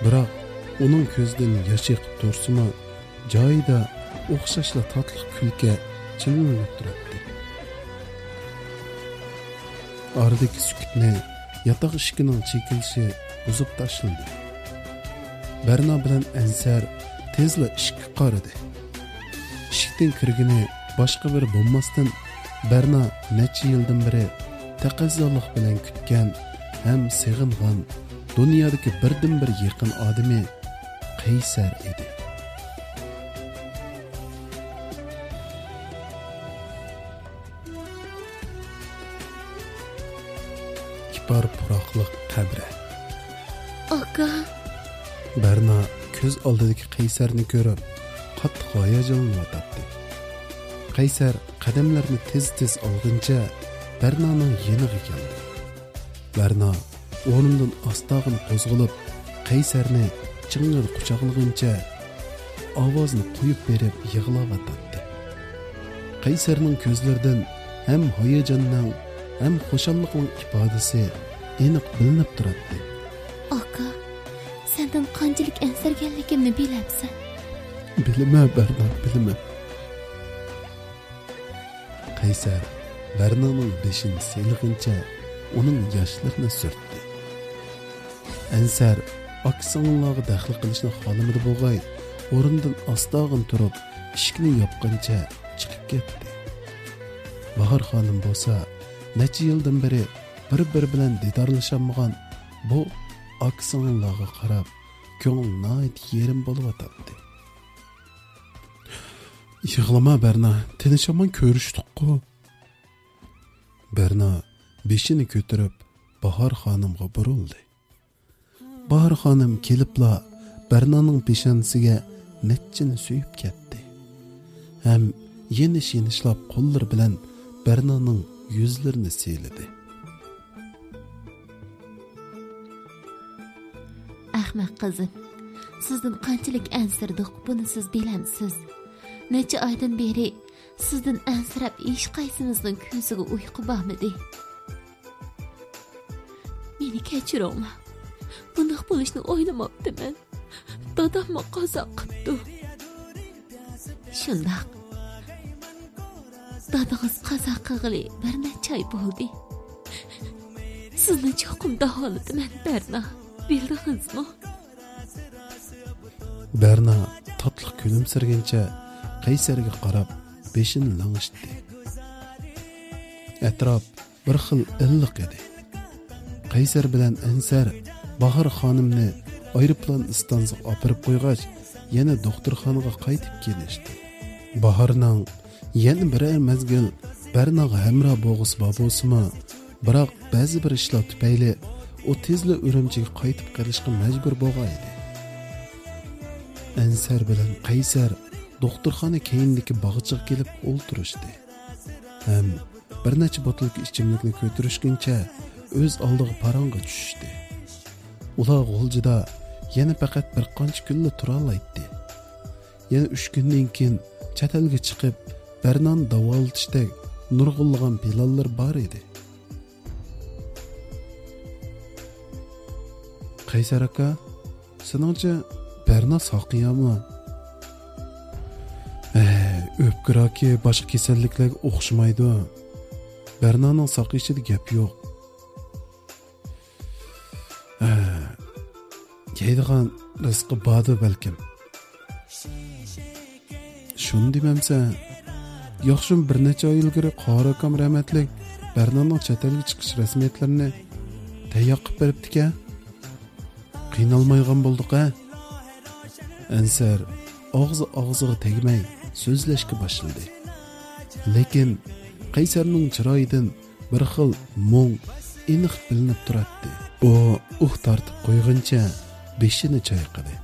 بىراق ئۇنىڭ كۆزىدىن ياش ئېقىپ تۇرسىمۇ، جايىدا ئوخشاشلا تاتلىق كۈلكە چىلىنىپ تۇراتتى. ئارىدىكى سۈكۈتنى ياتاق ئىشىكىنىڭ چېكىلىشى بۇزۇپ تاشلىدى. بەرنا بىلەن ئەنسەر تېزلا ئىشىككە قارىدى. ئىشىكتىن كىرگىنى باشقا بىرى بولماستىن، بەرنا نەچچە يىلدىن بېرى تەقەززالىق بىلەن كۈتكەن ھەم سېغىنغان دۇنيادىكى بىردىنبىر يېقىن ئادىمى قەيسەر ئىدى. ئىپار پۇراقلىق قەبرە. ئاكا. بەرنا كۆز ئالدىدىكى قەيسەرنى كۆرۈپ، قاتتىق ھاياجانلىنىۋاتاتتى. قەيسەر قەدەملىرىنى تېز-تېز ئالغىنىچە بەرنانىڭ يېنىغا كەلدى. بەرنا ئورنىدىن ئاستاغىنا قوزغىلىپ، قەيسەرنى چىڭىدا قۇچاقلىغىنىچە ئاۋازىنى قويۇپ بېرىپ يىغلاۋاتاتتى. قەيسەرنىڭ كۆزلىرىدىن ھەم ھاياجاننىڭ، ھەم خۇشاللىقنىڭ ئىپادىسى ئېنىق بىلىنىپ تۇراتتى. ئاكا، سەندىن قانچىلىك ئەنسىرىگەنلىكىمنى بىلەمسەن؟ بىلىمەن، بەرنا، بىلىمەن. قەيسەر بەرنانىڭ بېشىنى سىيلىغىنىچە ئۇنىڭ ياشلىرىنى سۈرتتى. ئەنسەر ئاكا-سىڭىللارغا دەخلى قىلىشنى خالىمىدى بولغاي، ئورنىدىن ئاستاغىنا تۇرۇپ، ئىشىكنى ياپقىنىچە چىقىپ كەتتى. باھار خانىم بولسا نەچچە يىلدىن بېرى بىر-بىرى بىلەن دىدارلىشالمىغان بۇ ئاكا-سىڭىللارغا قاراپ، كۆڭلى ناھايىتى يېرىم بولۇۋاتاتتى. يىغلىما، بەرنا، تىنچ-ئامان كۆرۈشتۇققۇ. بەرنا بېشىنى كۆتۈرۈپ، باھار خانىمغا بۇرۇلدى. باھار خانىم كېلىپلا بەرنانىڭ پېشانىسىگە نەچچىنى سۆيۈپ كەتتى ھەم يېنىش-يېنىشلاپ قوللىرى بىلەن بەرنانىڭ يۈزلىرىنى سىيلىدى. ئەخمەق قىزىم، سىزدىن قانچىلىك ئەنسىرىدۇق، بۇنى سىز بىلەمسىز؟ نەچچە ئايدىن بېرى سىزدىن ئەنسىرەپ ھېچقايسىمىزنىڭ كۆزىگە ئۇيقۇ بارمىدى. مېنى كەچۈرۈڭلار. بۇنداق بولۇشنى ئويلىماپتىمەن. داداممۇ قازا قىپتۇ. شۇنداق. دادىڭىز قازا قىلغىلى بىر نەچچە ئاي بولدى. سىزنى چوقۇم داۋالىتىمەن، بەرنا. بىلدىڭىزمۇ؟ بەرنا تاتلىق كۈلۈمسىرىگىنىچە قەيسەرگە قاراپ بېشىنى لىڭشىتتى. ئەتراپ بىر خىل ئىللىق ئىدى. قەيسەر بىلەن ئەنسەر باھار خانىمنى ئايروپىلان ئىستانسىغا ئاپىرىپ قويغاچ، يەنە دوختۇرخانىغا قايتىپ كېلىشتى. باھارنىڭ يەنە بىرەر مەزگىل بەرناغا ھەمراھ بولغۇسى بار بولسىمۇ، بىراق بەزى بىر ئىشلار تۈپەيلى ئۇ تېزلا ئۈرۈمچىگە قايتىپ قېلىشقا مەجبۇر بولغان ئىدى. ئەنسەر بىلەن قەيسەر دوختۇرخانا كەينىدىكى باغچىغا كېلىپ ئولتۇرۇشتى ھەم بىر نەچچە بوتۇلكا ئىچىملىكنى كۆتۈرۈشكىنىچە ئۆز ئالدىغا پاراڭغا چۈشۈشتى. ئۇلار غۇلجىدا يەنە پەقەت بىر قانچە كۈنلا تۇرالايتتى. يەنە ئۈچ كۈندىن كېيىن چەت ئەلگە چىقىپ، بەرنانى داۋالىتىشتەك نۇرغۇنلىغان پىلانلىرى بار ئىدى. قەيسەر ئاكا، سېنىڭچە بەرنا ساقىيامۇ؟ ئە، ئۆپكە راكى باشقا كېسەللىكلەرگە ئوخشىمايدۇ. بەرنانىڭ ساقىيىشىدا گەپ يوق. ئە، يەيدىغان رىزقى باردۇ بەلكىم. شۇنى دېمەمسەن؟ ياخشىمۇ بىر نەچچە ئاي ئىلگىرى قارى ئاكام رەھمەتلىك بەرنانىڭ چەت ئەلگە چىقىش رەسمىيەتلىرىنى تەييار قىلىپ بېرىپتىكەن. قىينالمايدىغان بولدۇق ھە؟ ئەنسەر ئاغزى ئاغزىغا تەگمەي سۆزلەشكە باشلىدى. لېكىن قەيسەرنىڭ چىرايىدىن بىر خىل مۇڭ ئېنىق بىلىنىپ تۇراتتى. ئۇ ئۇھ تارتىپ قويغىنىچە بېشىنى چايقىدى.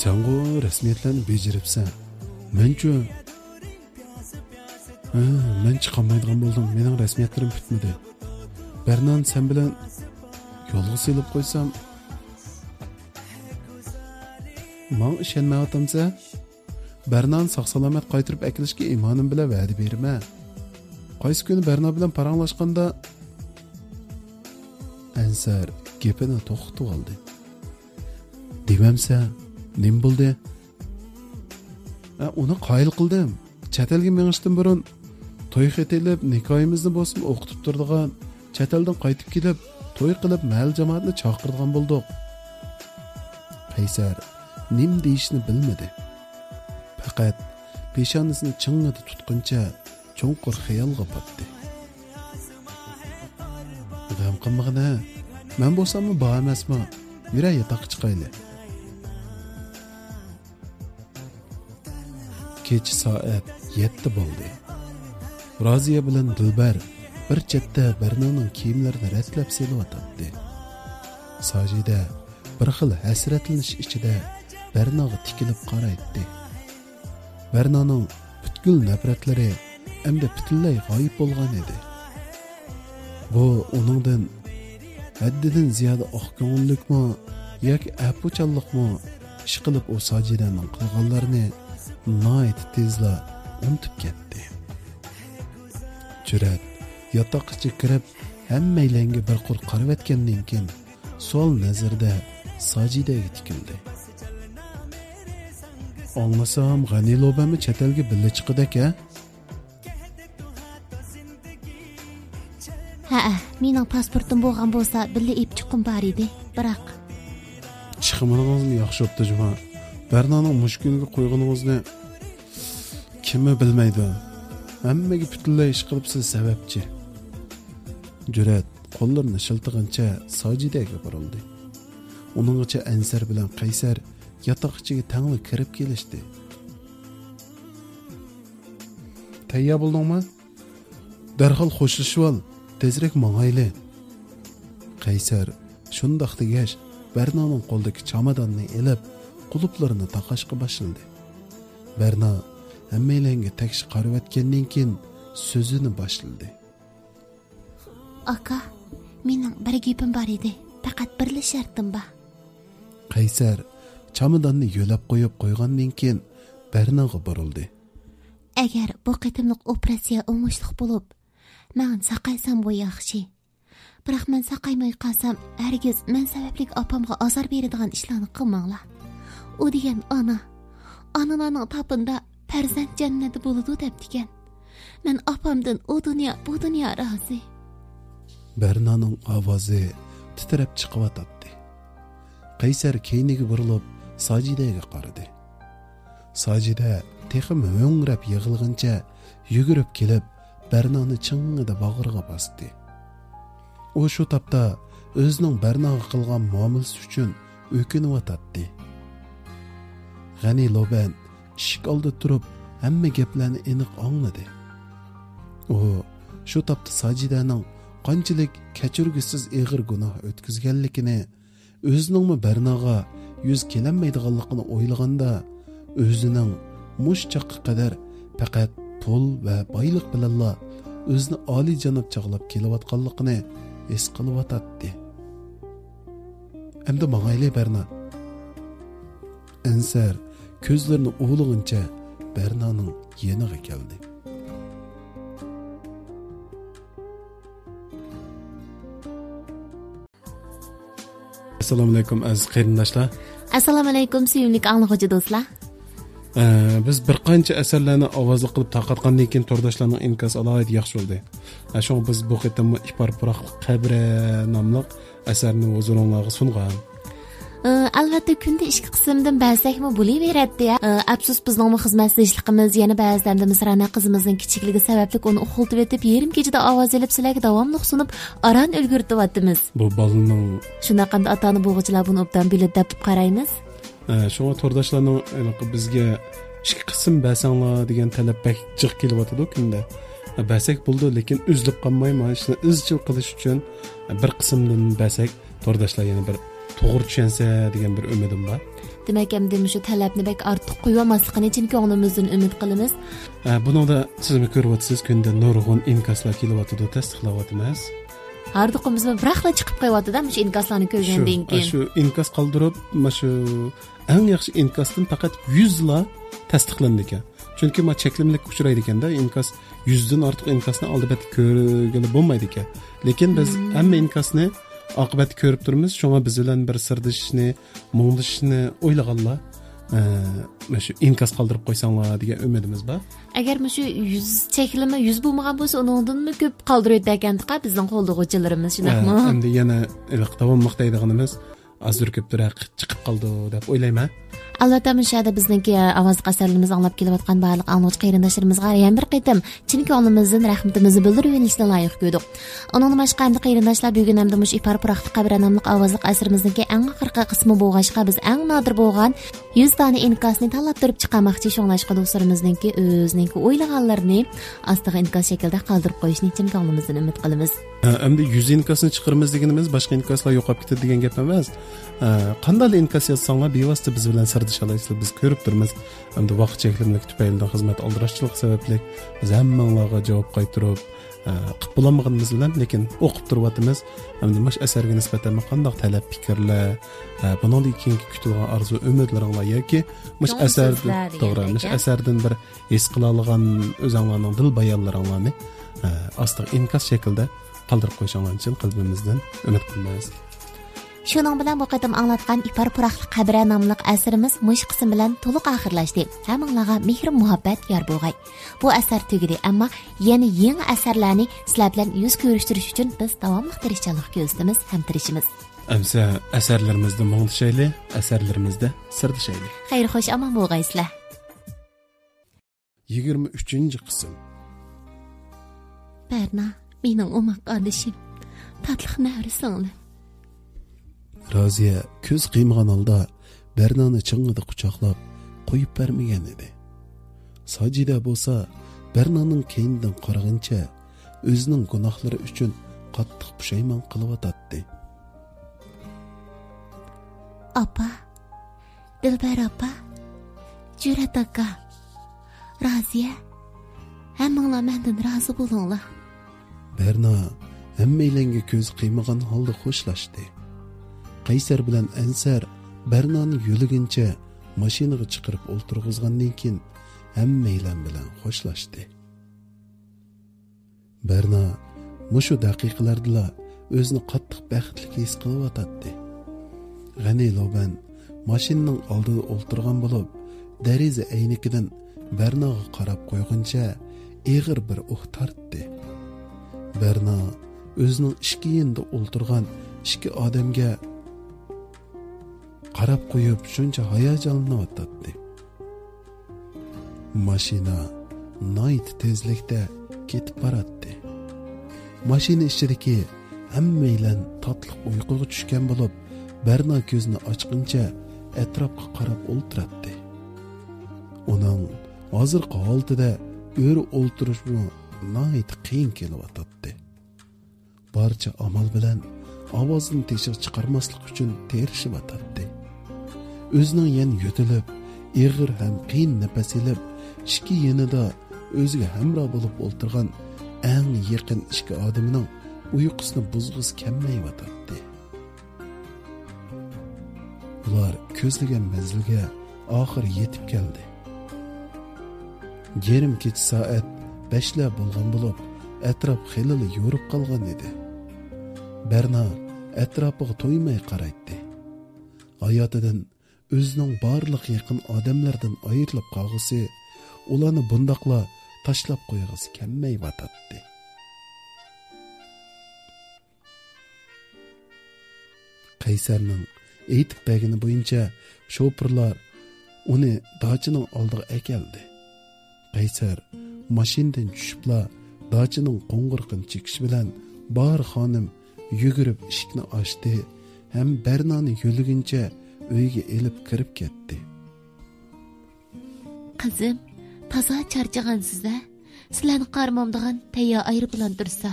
سەنغۇ رەسمىيەتلەرنى بېجىرىپسەن. مەنچۇ؟ ھە، مەن چىقالمايدىغان بولدۇم. مېنىڭ رەسمىيەتلىرىم پۈتمىدى. بەرنانى سەن بىلەن يولغا سېلىپ قويسام. ماڭا ئىشەنمەيۋاتامسەن؟ بەرنانى ساق-سالامەت قايتۇرۇپ ئەكېلىشكە ئىمانىم بىلەن ۋەدە بېرىمەن. قايسى كۈنى بەرنا بىلەن پاراڭلاشقاندا، ئەنسەر گېپىنى توختىتىۋالدى. دېمەمسە، نېمە بولدى؟ ھە، ئۇنى قايىل قىلدىم. چەت ئەلگە مېڭىشتىن بۇرۇن توي خېتى ئېلىپ، نىكاھىمىزنى بولسىمۇ ئوقۇتۇپ تۇرىدىغان، چەت ئەلدىن قايتىپ كېلىپ، توي قىلىپ، مەھەللە جامائىتىنى چاقىرىدىغان بولدۇق. قەيسەر نېمە دېيىشنى بىلمىدى. پەقەت پېشانىسىنى چىڭڭىدە تۇتقىنىچە چوڭقۇر خىيالغا پاتتى. غەم قىلمىغىنە، مەن بولساممۇ بار ئەمەسمۇ، يۈرە ياتاققا چىقايلى. كېچە سائەت يەتتە بولدى. رازىيە بىلەن دىلبەر بىر چەتتە بەرنانىڭ كىيىملىرىنى رەتلەپ سېلىۋاتاتتى. ساجىدە بىر خىل ھەسرەتلىنىش ئىچىدە بەرناغا تىكىلىپ قارايتتى. بەرنانىڭ پۈتكۈل نەپرەتلىرى ئەمدى پۈتۈنلەي غايىب بولغان ئىدى. بۇ ئۇنىڭدىن ھەددىدىن زىيادە ئاق كۆڭۈللۈكمۇ ياكى ئەپۇچانلىقمۇ؟ ئىشقىلىپ ئۇ ساجىدەنىڭ قىلغانلىرىنى ناھايىتى تېزلا ئۇنتۇپ كەتتى. جۈرئەت ياتاق ئىچىگە كىرىپ، ھەممەيلەنگە بىر قۇر قارىۋەتكەندىن كېيىن، سوئال نەزىرىدە ساجىدەگە تىكىلدى. ئاڭلىسام، غەنى لوبەممۇ چەت ئەلگە بىللە چىقىدىكەن؟ ھەئە، مېنىڭ پاسپورتۇم بولغان بولسا، بىللە ئېلىپ چىققۇم بار ئىدى، بىراق. چىقمىغىنىڭىزمۇ ياخشى بوپتۇ، جۇما. بەرنانىڭ مۇشۇ كۈنگە قويغىنىڭىزنى كىممۇ بىلمەيدۇ. ھەممىگە پۈتۈنلەي ئىشقىلىپ سىز سەۋەبچى. جۈرئەت قوللىرىنى شىلتىغىنىچە ساجىدەگە بۇرۇلدى. ئۇنىڭغىچە ئەنسەر بىلەن قەيسەر ياتاق ئىچىگە تەڭلا كىرىپ كېلىشتى. تەييار بولدۇڭمۇ؟ دەرھال خوشلىشىۋال، تېزرەك ماڭايلى. قەيسەر شۇنداق دېگەچ، بەرنانىڭ قولىدىكى چاماداننى ئېلىپ، قۇلۇپلىرىنى تاقاشقا باشلىدى. بەرنا ھەممەيلەنگە تەكشى قارىۋەتكەندىن كېيىن سۆزىنى باشلىدى. ئاكا، مېنىڭ بىر گېپىم بار ئىدى. پەقەت بىرلا شەرتىم بار. قەيسەر چاماداننى يۆلەپ قويۇپ قويغاندىن كېيىن بەرناغا بۇرۇلدى. ئەگەر بۇ قېتىملىق ئوپېراتسىيە ئوڭۇشلۇق بولۇپ، مەن ساقايسامغۇ ياخشى. بىراق مەن ساقايماي قالسام، ھەرگىز مەن سەۋەبلىك ئاپامغا ئازار بېرىدىغان ئىشلارنى قىلماڭلار. ئۇ دېگەن ئانا. ئانىلارنىڭ تاپىنىدا پەرزەنت جەننىتى بولىدۇ دەپتىكەن. مەن ئاپامدىن ئۇ دۇنيا، بۇ دۇنيا رازى. بەرنانىڭ ئاۋازى تىترەپ چىقىۋاتاتتى. قەيسەر كەينىگە بۇرۇلۇپ، ساجىدەگە قارىدى. ساجىدە تېخىمۇ ھۆڭرەپ يىغلىغىنىچە يۈگۈرۈپ كېلىپ، بەرنانى چىڭڭىدە باغرىغا باستى. ئۇ شۇ تاپتا ئۆزىنىڭ بەرناغا قىلغان مۇئامىلىسى ئۈچۈن ئۆكۈنۈۋاتاتتى. غەنى لوبەن ئىشىك ئالدىدا تۇرۇپ، ھەممە گەپلەرنى ئېنىق ئاڭلىدى. ئۇ شۇ تاپتا ساجىدەنىڭ قانچىلىك كەچۈرگۈسىز ئېغىر گۇناھ ئۆتكۈزگەنلىكىنى، ئۆزىنىڭمۇ بەرناغا يۈز كېلەلمەيدىغانلىقىنى ئويلىغاندا، ئۆزىنىڭ مۇشۇ چاغقا قەدەر پەقەت پۇل ۋە بايلىق بىلەنلا ئۆزىنى ئالىيجاناب چاغلاپ كېلىۋاتقانلىقىنى ھېس قىلىۋاتاتتى. ئەمدى ماڭايلى، بەرنا. ئەنسەر كۆزلىرىنى ئۇۋىلىغىنىچە بەرنانىڭ يېنىغا كەلدى. ئەسسالامۇئەلەيكۇم، ئەزىز قېرىنداشلار. ئەسسالامۇئەلەيكۇم، سۆيۈملۈك ئاڭلىغۇچى دوستلار. ئە، بىز بىر قانچە ئەسەرلەرنى ئاۋازلىق قىلىپ تارقاتقاندىن كېيىن، تورداشلارنىڭ ئىنكاسى ئالاھىدە ياخشى بولدى. ئە، شۇڭا بىز بۇ قېتىممۇ ئىپار پۇراقلىق قەبرە ناملىق ئەسەرنى ھۇزۇرۇڭلارغا سۇنغان. ئە، ئەلۋەتتە، كۈندە ئىككى قىسىمدىن بەرسەكمۇ بولۇۋېرەتتى. ئە، ئەپسۇس، بىزنىڭمۇ خىزمەتدىشلىكىمىز يەنە بەزىدە ئەمدى مىسرانە قىزىمىزنىڭ كىچىكلىكى سەۋەبلىك ئۇنى ئۇخلىتىۋېتىپ، يېرىم كېچىدە ئاۋاز ئېلىپ سىلەرگە داۋاملىق سۇنۇپ، ئاران ئۈلگۈرتۈۋاتىمىز. بۇ بالىنىڭ شۇنداق ئەمدى ئاتا-ئانا بولغۇچىلار بۇنى ئوبدان بىلىدۇ دەپ قارايمىز. ئە، شۇڭا تورداشلارنىڭ ھېلىقى بىزگە ئىككى قىسىم بەرسەڭلار دېگەن تەلەپ بەك جىق كېلىۋاتىدۇ كۈندە. ئە، بەرسەك بولىدۇ، لېكىن ئۈزۈلۈپ قالماي، مانا شۇنى ئىزچىل قىلىش ئۈچۈن، ئە، بىر قىسىمدىن بەرسەك، تورداشلار يەنە بىر توغرا چۈشەنسە دېگەن بىر ئۈمىدىم بار. دېمەك، ئەمدى مۇشۇ تەلەپنى بەك ئارتۇق قويۇۋالماسلىقىنى چىن كۆڭلىمىزدىن ئۈمىد قىلىمىز. ئە، بۇنىڭدا سىزمۇ كۆرۈۋاتىسىز، كۈندە نۇرغۇن ئىنكاسلار كېلىۋاتىدۇ، تەستىقلاۋاتىمىز. ھاردۇقىمىزمۇ بىراقلا چىقىپ قېلىۋاتىدۇ، مۇشۇ ئىنكاسلارنى كۆرگەندىن شۇ، كېيىن. شۇ ئىنكاس قالدۇرۇپ، مانا شۇ ئەڭ ياخشى ئىنكاستىن پەقەت يۈزلا تەستىقلىنىدىكەن. چۈنكى ما چەكلىمىلىككە ئۇچرايدىكەندە، ئىنكاس يۈزدىن ئارتۇق ئىنكاسنى ئالدى بەتتە كۆرگىلى بولمايدىكەن. لېكىن بىز ھەممە ئىنكاسنى ئاقىۋەتتە كۆرۈپ تۇرىمىز. شۇڭا بىز بىلەن بىر سىردىشىشنى، مۇڭدىشىشنى ئويلىغانلار، ئە، مانا شۇ ئىنكاس قالدۇرۇپ قويساڭلار دېگەن ئۈمىدىمىز بار. ئەگەر مۇشۇ يۈز چەكلىمە يۈز بولمىغان بولسا، ئۇنىڭدىنمۇ كۆپ قالدۇرۇۋېتىدىكەندىقا بىزنىڭ قوللىغۇچىلىرىمىز، شۇنداقمۇ؟ ئە، ئەمدى يەنە ھېلىقى داۋاملىق دەيدىغىنىمىز، ئازدۇر كۆپتۇر ھەق چىقىپ قالىدۇ دەپ ئويلايمەن. ئەلۋەتتە، مۇشۇ يەردە بىزنىڭكى ئاۋازلىق ئەسەرلىرىمىزنى ئاڭلاپ كېلىۋاتقان بارلىق ئاڭلىغۇچى قېرىنداشلىرىمىزغا يەنە بىر قېتىم چىن كۆڭلىمىزدىن رەھمىتىمىزنى بىلدۈرۈۋېلىشنى لايىق كۆردۇق. ئۇنىڭدىن باشقا ئەمدى قېرىنداشلار، بۈگۈن ئەمدى مۇشۇ ئىپار پۇراقلىق قەبرە ناملىق ئاۋازلىق ئەسىرىمىزنىڭكى ئەڭ ئاخىرقى قىسمى بولغاچقا، بىز ئەڭ نادىر بولغان يۈز دانە ئىنكاسنى تاللاپ تۇرۇپ چىقارماقچى. شۇڭلاشقا دوستلىرىمىزنىڭكى ئۆزىنىڭكى ئويلىغانلىرىنى ئاستىغا ئىنكاس شەكلىدە قالدۇرۇپ قويۇشىنى چىن كۆڭلىمىزدىن ئۈمىد قىلىمىز. ئە، ئەمدى يۈز ئىنكاسنى چىقىرىمىز دېگىنىمىز باشقا ئىنكاسلار يوقاپ كېتىدۇ دېگەن گەپ ئەمەس. ئە، قانداقلا ئىنكاس يازساڭلار، بىۋاسىتە بىز بىلەن سىردىشالايسىلەر، بىز كۆرۈپ تۇرىمىز. ئەمدى ۋاقىت چەكلىمىلىكى تۈپەيلىدىن، خىزمەت ئالدىراشچىلىقى سەۋەبلىك بىز ھەممىڭلارغا جاۋاب قايتۇرۇپ، ئە، قىلىپ بولالمىغىنىمىز بىلەن، لېكىن ئوقۇپ تۇرۇۋاتىمىز. ئەمدى مۇشۇ ئەسەرگە نىسبەتەن قانداق تەلەپ، پىكىرلەر، ئە، بۇنىڭدىن كېيىنكى كۈتىدىغان ئارزۇ ئۈمىدلىرىڭلار ياكى مۇشۇ كۆڭۈل ئەسەردىن، سۆزلەر دېگەن توغرا، مۇشۇ گەپكەن. ئەسەردىن بىر ھېس قىلالىغان ئۆزۈڭلارنىڭ دىل بايانلىرىڭلارنى، ئە، ئاستىغا ئىنكاس شەكلىدە قالدۇرۇپ قويۇشۇڭلارنى چىن قەلبىمىزدىن ئۈمىد قىلىمىز. شۇنىڭ بىلەن بۇ قېتىم ئاڭلاتقان ئىپار پۇراقلىق قەبرە ناملىق ئەسىرىمىز مۇشۇ قىسىم بىلەن تولۇق ئاخىرلاشتى. ھەممىڭلارغا مېھرى مۇھەببەت يار بولغاي. بۇ ئەسەر تۈگىدى، ئەمما يەنە يېڭى ئەسەرلەرنى سىلەر بىلەن يۈز كۆرۈشتۈرۈش ئۈچۈن بىز داۋاملىق تىرىشچانلىق كۆرسىتىمىز ھەم تىرىشىمىز. ئەمسە ئەسەرلىرىمىزدە مۇڭدىشايلى، ئەسەرلىرىمىزدە سىردىشايلى. خەير، خوش ئامان بولغايسىلەر. يىگىرمە ئۈچىنچى قىسىم. بەرنا، مېنىڭ ئوماق ئادىشىم، تاتلىق نەۋرە سىڭلىم. رازىيە كۆز قىيمىغان ھالدا بەرنانى چىڭڭىدە قۇچاقلاپ قويۇپ بەرمىگەن ئىدى. ساجىدە بولسا بەرنانىڭ كەينىدىن قارىغىنىچە ئۆزىنىڭ گۇناھلىرى ئۈچۈن قاتتىق پۇشايمان قىلىۋاتاتتى. ئاپا، دىلبەر ئاپا، جۈرئەت ئاكا، رازىيە، ھەممىڭلار مەندىن رازى بولۇڭلار. بەرنا ھەممەيلەنگە كۆز قىيمىغان ھالدا خوشلاشتى. قەيسەر بىلەن ئەنسەر بەرنانى يۆلىگىنىچە ماشىنىغا چىقىرىپ ئولتۇرغۇزغاندىن كېيىن، ھەممەيلەن بىلەن خوشلاشتى. بەرنا مۇشۇ دەقىقىلەردىلا ئۆزىنى قاتتىق بەختلىك ھېس قىلىۋاتاتتى. غەنى لوبەن ماشىنىنىڭ ئالدىدا ئولتۇرغان بولۇپ، دېرىزە ئەينىكىدىن بەرناغا قاراپ قويغىنىچە ئېغىر بىر ئۇھ تارتتى. بەرنا ئۆزىنىڭ ئىككى يېنىدا ئولتۇرغان ئىككى ئادەمگە قاراپ قويۇپ، شۇنچە ھاياجانلىنىۋاتاتتى. ماشىنا ناھايىتى تېزلىكتە كېتىپ باراتتى. ماشىنا ئىچىدىكى ھەممەيلەن تاتلىق ئۇيقۇغا چۈشكەن بولۇپ، بەرنا كۆزىنى ئاچقىنىچە ئەتراپقا قاراپ ئولتۇراتتى. ئۇنىڭ ھازىرقى ھالىتىدە ئۆرە ئولتۇرۇشمۇ ناھايىتى قىيىن كېلىۋاتاتتى. بارچە ئامال بىلەن ئاۋازىنى تېشىغا چىقارماسلىق ئۈچۈن تىرىشىۋاتاتتى. ئۆزىنىڭ يەنە يۆتىلىپ، ئېغىر ھەم قىيىن نەپەس ئېلىپ، ئىككى يېنىدا ئۆزىگە ھەمراھ بولۇپ ئولتۇرغان ئەڭ يېقىن ئىككى ئادىمىنىڭ ئۇيقۇسىنى بۇزغۇسى كەلمەيۋاتاتتى. ئۇلار كۆزلىگەن مەنزىلگە ئاخىرى يېتىپ كەلدى. يېرىم كېچە سائەت بەشلەر بولغان بولۇپ، ئەتراپ خېلىلا يورۇپ قالغان ئىدى. بەرنا ئەتراپىغا تويماي قارايتتى. ھاياتىدىن ئۆزىنىڭ بارلىق يېقىن ئادەملىرىدىن ئايرىلىپ قالغۇسى، ئۇلارنى بۇنداقلا تاشلاپ قويغۇسى كەلمەيۋاتاتتى. قەيسەرنىڭ ئېيتىپ بەرگىنى بويىچە شوپۇرلار ئۇنى داچىنىڭ ئالدىغا ئەكەلدى. قەيسەر ماشىنىدىن چۈشۈپلا داچىنىڭ قوڭغۇرىقىنى چېكىش بىلەن باھار خانىم يۈگۈرۈپ ئىشىكنى ئاچتى ھەم بەرنانى يۆلىگىنىچە ئۆيگە ئېلىپ كىرىپ كەتتى. قىزىم، تازا چارچىغانسىز-ھە؟ سىلەرنى قارىمامدىغان تەييار ئايروپىلان تۇرسا.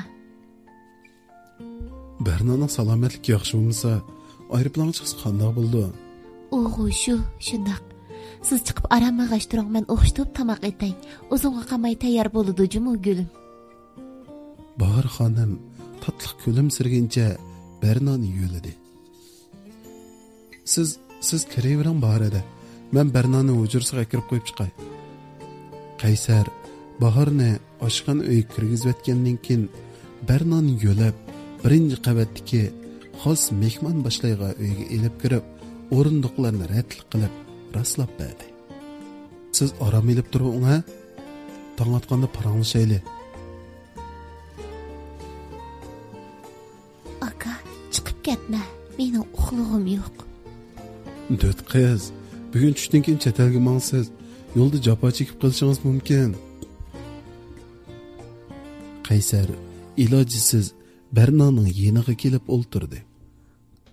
بەرنانىڭ سالامەتلىكى ياخشى بولمىسا، ئايروپىلانغا چىقسا قانداق بولىدۇ؟ ئوغۇ، شۇ، شۇنداق. سىز چىقىپ ئارام ئالغاچ تۇرۇڭ، مەن ئوخشىتىپ تاماق ئېتەي. ئۇزۇنغا قالماي تەييار بولىدۇ جۇمۇ، گۈلۈم. باھار خانىم تاتلىق كۈلۈمسىرىگىنىچە بەرنانى يۆلىدى. سىز، سىز كىرىۋېرىڭ باھار ھەدە. مەن بەرنانى ھۇجرىسىغا ئەكىرىپ قويۇپ چىقاي. قەيسەر باھارنى ئاشخانا ئۆيگە كىرگۈزۈۋەتكەندىن كېيىن، بەرنانى يۆلەپ، بىرىنچى قەۋەتتىكى خاس مېھمان باشلايدىغان ئۆيگە ئېلىپ كىرىپ، ئورۇندۇقلارنى رەتلىك قىلىپ، راسلاپ بەردى. سىز ئارام ئېلىپ تۇرۇڭ ھە؟ تاڭ ئاتقاندا پاراڭلىشايلى. ئاكا، چىقىپ كەتمە، مېنىڭ ئۇخلىغۇم يوق. دۆت قىز، بۈگۈن چۈشتىن كېيىن چەت ئەلگە ماڭىسىز، يولدا جاپا چېكىپ قېلىشىڭىز مۇمكىن. قەيسەر ئىلاجسىز بەرنانىڭ يېنىغا كېلىپ ئولتۇردى.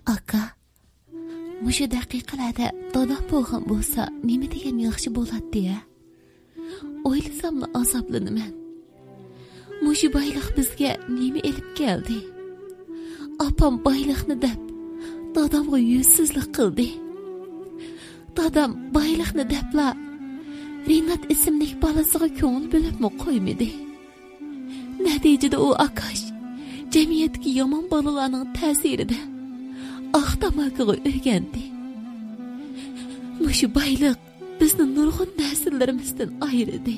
ئاكا، مۇشۇ دەقىقىلەردە دادا بولغان بولسا نېمە دېگەن ياخشى بولاتتى ھە؟ ئويلىساملا ئازابلىنىمەن. مۇشۇ بايلىق بىزگە نېمە ئېلىپ كەلدى؟ ئاپام بايلىقنى دەپ، دادامغا يۈزسىزلىك قىلدى. دادام بايلىقنى دەپلا، رىنات ئىسىملىك بالىسىغا كۆڭۈل بۆلۈپمۇ قويمىدى. نەتىجىدە ئۇ ئاكاش جەمئىيەتتىكى يامان بالىلارنىڭ تەسىرىدە ئاق تاماكىغا ئۆگەندى. مۇشۇ بايلىق بىزنى نۇرغۇن نەرسىلىرىمىزدىن ئايرىدى.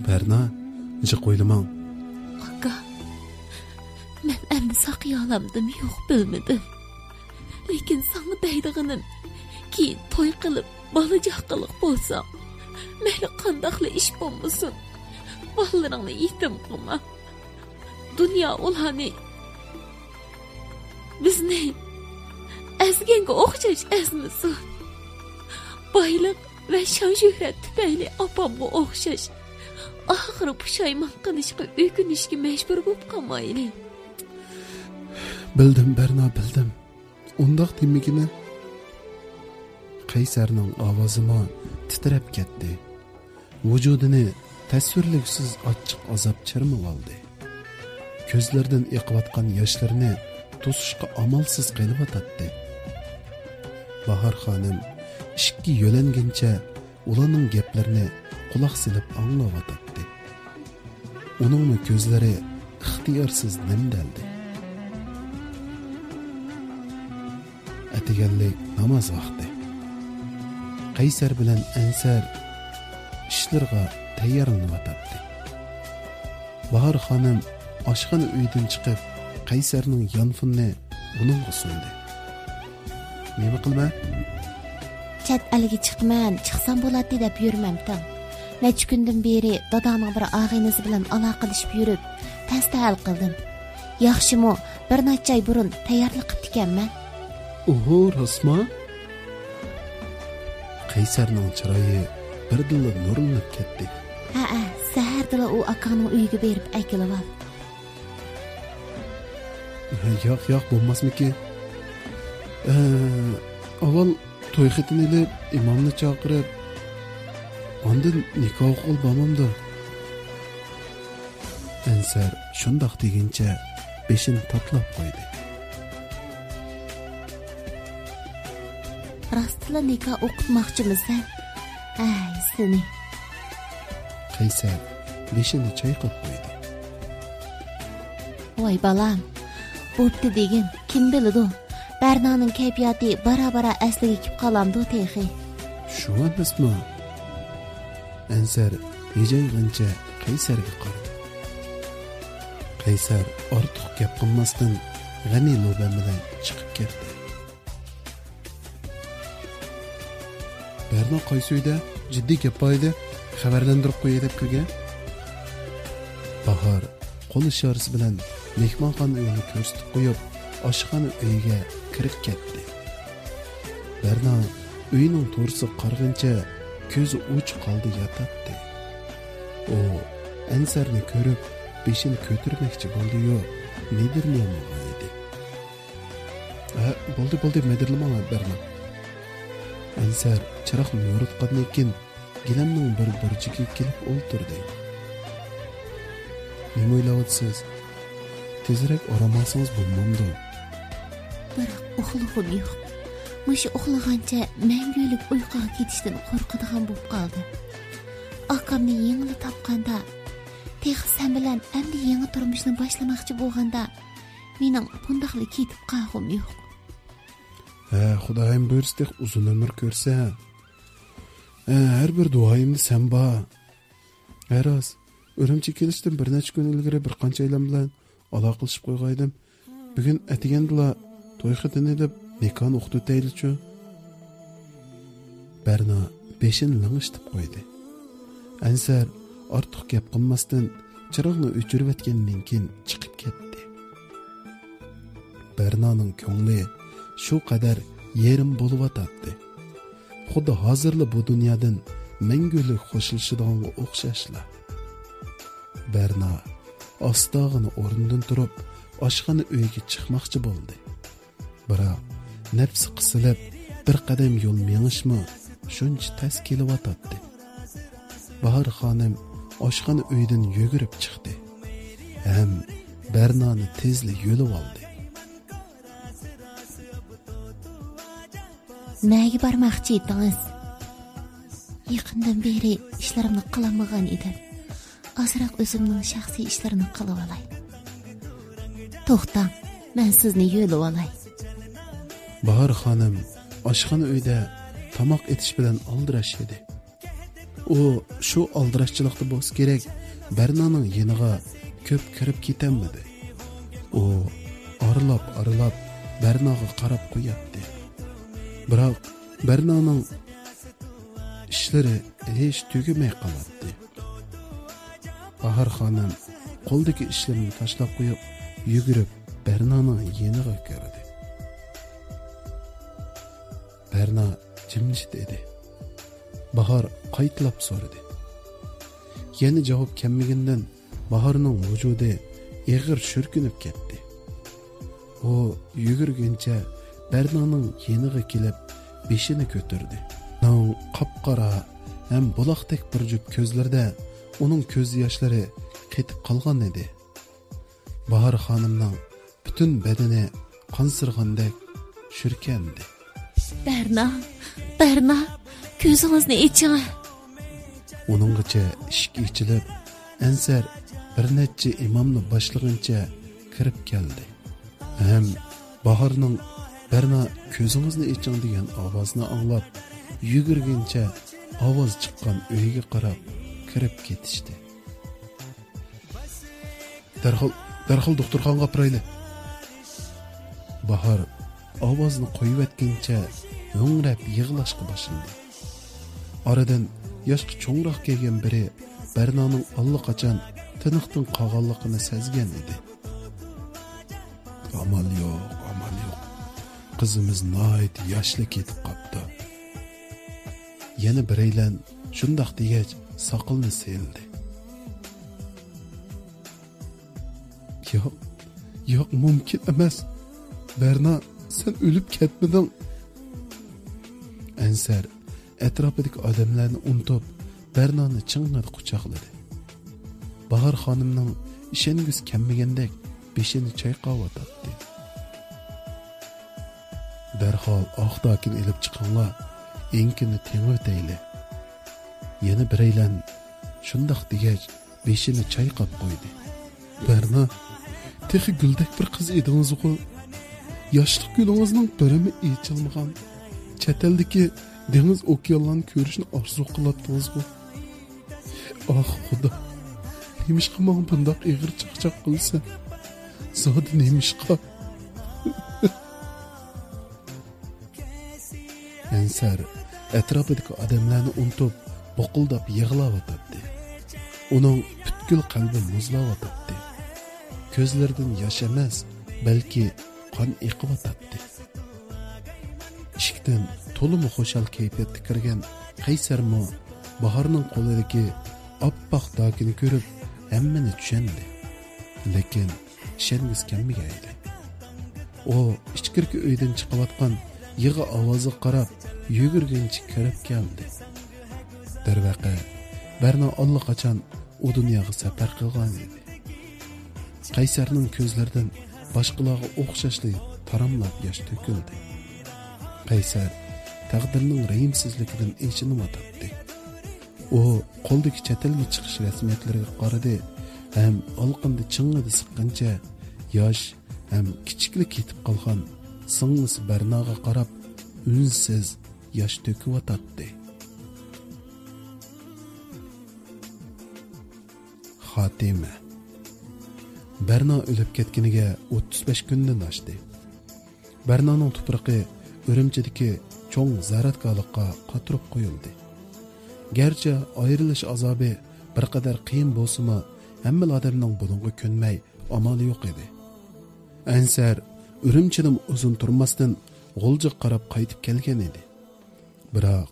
بەرنا، جىق ئويلىماڭ. ئاكا، مەن ئەمدى ساقىيالامدىم يوق بىلمىدىم. لېكىن ساڭا دەيدىغىنىم، كېيىن توي قىلىپ، بالا جاق قىلىق بولساڭ، مەيلى قانداقلا ئىش بولمىسۇن، بالىلىرىڭنى يېتىم قىلما. دۇنيا ئۇلارنى، بىزنى ئەزگەنگە ئوخشاش ئەزمىسۇن. بايلىق ۋە شان-شۆھرەت تۈپەيلى ئاپامغا ئوخشاش ئاخىرى پۇشايمان قىلىشقا، ئۆكۈنۈشكە مەجبۇر بولۇپ قالمايلى. بىلدىم، بەرنا، بىلدىم. ئۇنداق دېمىگىنە. قەيسەرنىڭ ئاۋازىمۇ تىترەپ كەتتى. ۋۇجۇدىنى تەسۋىرلىگۈسىز ئاچچىق ئازاب چىرمىۋالدى. كۆزلىرىدىن ئېقىۋاتقان ياشلىرىنى توسۇشقا ئامالسىز قېلىۋاتاتتى. باھار خانىم ئىشىككە يۆلەنگىنىچە ئۇلارنىڭ گەپلىرىنى قۇلاق سېلىپ ئاڭلاۋاتاتتى. ئۇنىڭمۇ كۆزلىرى ئىختىيارسىز نەمدەلدى. ئەتىگەنلىك ناماز ۋاقتى. قەيسەر بىلەن ئەنسەر ئىشلىرىغا تەييارلىنىۋاتاتتى. باھار خانىم ئاشخانا ئۆيدىن چىقىپ، قەيسەرنىڭ يانفونىنى ئۇنىڭغا سۇندى. نېمە قىلىمەن؟ چەت ئەلگە چىقىمەن، چىقسام بولاتتى دەپ يۈرمەمتىڭ. نەچچە كۈندىن بېرى داداڭنىڭ بىر ئاغىنىسى بىلەن ئالاقىلىشىپ يۈرۈپ، تەستە ھەل قىلدىم. ياخشىمۇ، بىر نەچچە ئاي بۇرۇن تەييارلىق قىپتىكەنمەن. ئوھو، راستما؟ قەيسەرنىڭ چىرايى بىردىنلا نۇرلىنىپ كەتتى. ھەئە، سەھەردىلا ئۇ ئاكاڭنىڭ ئۆيىگە بېرىپ ئەكېلىۋال. ياق، ياق، بولماسمىكىن؟ ئە، ئاۋۋال توي خېتىنى ئېلىپ، ئىمامنى چاقىرىپ، ئاندىن نىكاھ ئوقۇغىلى بارمامدۇ؟ ئەنسەر شۇنداق دېگىنىچە بېشىنى تاتلاپ قويدى. راستلا نىكاھ ئوقۇتماقچىمىسەن؟ ئەي، سېنى! قەيسەر بېشىنى چايقاپ قويدى. ۋاي بالام، بوپتۇ دېگىن، كىم بىلىدۇ، بەرنانىڭ كەيپىياتى بارا-بارا ئەسلىگە كېلىپ قالامدۇ تېخى. شۇ ئەمەسمۇ؟ ئەنسەر ھىجايغىنچە قەيسەرگە قارىدى. قەيسەر ئارتۇق گەپ قىلماستىن، غەنى لوبەن بىلەن چىقىپ كەتتى. بەرنا قايسى ئۆيدە؟ جىددىي گەپ بار ئىدى، خەۋەرلەندۈرۈپ قوياي دەپ كىرگەن. باھار قول ئىشارىسى بىلەن مېھمانخانا ئۆيىنى كۆرسىتىپ قويۇپ، ئاشخانا ئۆيگە كىرىپ كەتتى. بەرنا ئۆينىڭ تورىسىغا قارىغىنىچە كۆزى ئوچۇق ھالدا ياتاتتى. ئۇ ئەنسەرنى كۆرۈپ، بېشىنى كۆتۈرمەكچى بولدى-يۇ، مىدىرلىيالمىغان ئىدى. ھە، بولدى، بولدى، مىدىرلىماڭ، بەرنا. ئەنسەر چىراغنى يورۇتقاندىن كېيىن گىلەمنىڭ بىر بۇرجىكىغا كېلىپ ئولتۇردى. نېمە ئويلاۋاتىسىز؟ تېزرەك ئارام ئالسىڭىز بولمامدۇ؟ بىراق ئۇخلىغۇم يوق. مۇشۇ ئۇخلىغانچە مەڭگۈلۈك ئۇيقۇغا كېتىشتىن قورقىدىغان بولۇپ قالدىم. ئاكامنى يېڭىلا تاپقاندا، تېخى سەن بىلەن ئەمدى يېڭى تۇرمۇشنى باشلىماقچى بولغاندا، مېنىڭ بۇنداقلا كېتىپ قالغۇم يوق. ھە، خۇدايىم بۇيرۇسا تېخى ئۇزۇن ئۆمۈر كۆرسە. ھە، ھەر بىر دۇئايىمدا سەن بار. ھە، راست، ئۈرۈمچىگە كېلىشتىن بىر نەچچە كۈن ئىلگىرى بىر قانچە ئايلام بىلەن ئالاقىلىشىپ قويغانىدىم. بۈگۈن ئەتىگەندىلا توي خېتىنى ئېلىپ، نىكاھنى ئوقۇتۇۋېتەيلىچۇ؟ بەرنا بېشىنى لىڭشىتىپ قويدى. ئەنسەر ئارتۇق گەپ قىلماستىن، چىراغنى ئۆچۈرۈۋەتكەندىن كېيىن چىقىپ كەتتى. بەرنانىڭ كۆڭلى شۇ قەدەر يېرىم بولۇۋاتاتتى. خۇددى ھازىرلا بۇ دۇنيادىن مەڭگۈلۈك خوشلىشىدىغانغا ئوخشاشلا. بەرنا ئاستاغىنا ئورنىدىن تۇرۇپ، ئاشخانا ئۆيگە چىقماقچى بولدى. بىراق نەپسى قىسىلىپ، بىر قەدەم يول مېڭىشمۇ شۇنچە تەس كېلىۋاتاتتى. باھار خانىم ئاشخانا ئۆيدىن يۈگۈرۈپ چىقتى ھەم بەرنانى تېزلا يۆلىۋالدى. نەگە بارماقچى ئىدىڭىز؟ يېقىندىن بېرى ئىشلىرىمنى قىلالمىغان ئىدىم. ئازراق ئۆزۈمنىڭ شەخسىي ئىشلىرىنى قىلىۋالاي. توختاڭ، مەن سىزنى يۆلىۋالاي. باھار خانىم ئاشخانا ئۆيدە تاماق ئېتىش بىلەن ئالدىراش ئىدى. ئۇ شۇ ئالدىراشچىلىقتا بولسا كېرەك، بەرنانىڭ يېنىغا كۆپ كىرىپ كېتەلمىدى. ئۇ ئارىلاپ-ئارىلاپ بەرناغا قاراپ قوياتتى. بىراق بەرنانىڭ ئىشلىرى ھېچ تۈگىمەي قالاتتى. باھار خانىم قولىدىكى ئىشلىرىنى تاشلاپ قويۇپ، يۈگۈرۈپ بەرنانىڭ يېنىغا كىردى. بەرنا جىمجىت ئىدى. باھار قايتىلاپ سورىدى. يەنە جاۋاب كەلمىگىنىدىن باھارنىڭ ۋۇجۇدى ئېغىر شۈركۈنۈپ كەتتى. ئۇ يۈگۈرگىنىچە بەرنانىڭ يېنىغا كېلىپ، بېشىنى كۆتۈردى. ئۇنىڭ قاپقارا ھەم بۇلاقتەك بىر جۈپ كۆزلىرىدە ئۇنىڭ كۆز ياشلىرى قېتىپ قالغان ئىدى. باھار خانىمنىڭ پۈتۈن بەدىنى قانسىرىغاندەك شۈركەندى. بەرنا، بەرنا، كۆزىڭىزنى ئېچىڭ! ئۇنىڭغىچە ئىشىك ئېچىلىپ، ئەنسەر بىر نەچچە ئىمامنى باشلىغىنىچە كىرىپ كەلدى. ھەم باھارنىڭ «بەرنا، كۆزىڭىزنى ئېچىڭ» دېگەن ئاۋازنى ئاڭلاپ، يۈگۈرگىنىچە ئاۋاز چىققان ئۆيگە قاراپ كىرىپ كېتىشتى. دەرھال، دەرھال دوختۇرخانىغا ئاپىرايلى. باھار ئاۋازنى قويۇۋەتكىنىچە ھۆڭرەپ يىغلاشقا باشلىدى. ئارىدىن ياشقا چوڭراق كەلگەن بىرى بەرنانىڭ ئاللىقاچان تىنىقتىن قالغانلىقىنى سەزگەن ئىدى. ئامال يوق، ئامال يوق. قىزىمىز ناھايىتى ياشلا كېتىپ قاپتۇ. يەنە بىرەيلەن شۇنداق دېگەچ ساقىلىنى سىيلىدى. ياق، ياق، مۇمكىن ئەمەس. بەرنا سەن ئۆلۈپ كەتمىدىڭ. ئەنسەر ئەتراپىدىكى ئادەملەرنى ئۇنتۇپ، بەرنانى چىڭڭىدە قۇچاقلىدى. باھار خانىمنىڭ ئىشەنگۈسى كەلمىگەندەك بېشىنى چايقاۋاتاتتى. دەرھال ئاق داكىنى ئېلىپ چىقىڭلار، ئېڭىكىنى تېڭىۋېتەيلى. يەنە بىرەيلەن شۇنداق دېگەچ، بېشىنى چايقاپ قويدى. بەرنا، تېخى گۈلدەك بىر قىز ئىدىڭىزغۇ؟ ياشلىق گۈلىڭىزنىڭ بىرىمۇ ئېچىلمىغان، چەت ئەلدىكى دېڭىز ئوكيانلارنى كۆرۈشنى ئارزۇ قىلاتتىڭىزغۇ؟ ئاھ، خۇدا، نېمىشقا ماڭا بۇنداق ئېغىر چاقچاق قىلىسەن؟ زادى نېمىشقا؟ ئەنسەر ئەتراپىدىكى ئادەملەرنى ئۇنتۇپ، بۇقۇلداپ يىغلاۋاتاتتى. ئۇنىڭ پۈتكۈل قەلبى مۇزلاۋاتاتتى. كۆزلىرىدىن ياش ئەمەس، بەلكى قان ئېقىۋاتاتتى. ئىشىكتىن تولىمۇ خۇشال كەيپىياتتا كىرگەن قەيسەرمۇ باھارنىڭ قولىدىكى ئاپئاق داكىنى كۆرۈپ، ھەممىنى چۈشەندى. لېكىن ئىشەنگۈسى كەلمىگەن ئىدى. ئۇ ئىچكىرىكى ئۆيدىن چىقىۋاتقان يىغا ئاۋازىغا قاراپ يۈگۈرگىنىچە كىرىپ كەلدى. دەرۋەقە، بەرنا ئاللىقاچان ئۇ دۇنياغا سەپەر قىلغان ئىدى. قەيسەرنىڭ كۆزلىرىدىن باشقىلارغا ئوخشاشلا تاراملاپ ياش تۆكۈلدى. قەيسەر تەقدىرنىڭ رەھىمسىزلىكىدىن ئېچىنىۋاتاتتى. ئۇ قولىدىكى چەت ئەلگە چىقىش رەسمىيەتلىرىگە قارىدى ھەم ئالىقىنىدا چىڭڭىدە سىققىنىچە ياش ھەم كىچىكلا كېتىپ قالغان سىڭلىسى بەرناغا قاراپ ئۈنسىز ياش تۆكۈۋاتاتتى. خاتىمە. بەرنا ئۆلۈپ كەتكىنىگە ئوتتۇز بەش كۈندىن ئاشتى. بەرنانىڭ تۇپرىقى ئۈرۈمچىدىكى چوڭ زىيارەتگاھلىققا قاتۇرۇپ قويۇلدى. گەرچە ئايرىلىش ئازابى بىر قەدەر قىيىن بولسىمۇ، ھەممىلا ئادەمنىڭ بۇنىڭغا كۆنمەي ئامالى يوق ئىدى. ئەنسەر ئۈرۈمچىدىمۇ ئۇزۇن تۇرماستىن، غۇلجىغا قاراپ قايتىپ كەلگەن ئىدى. بىراق،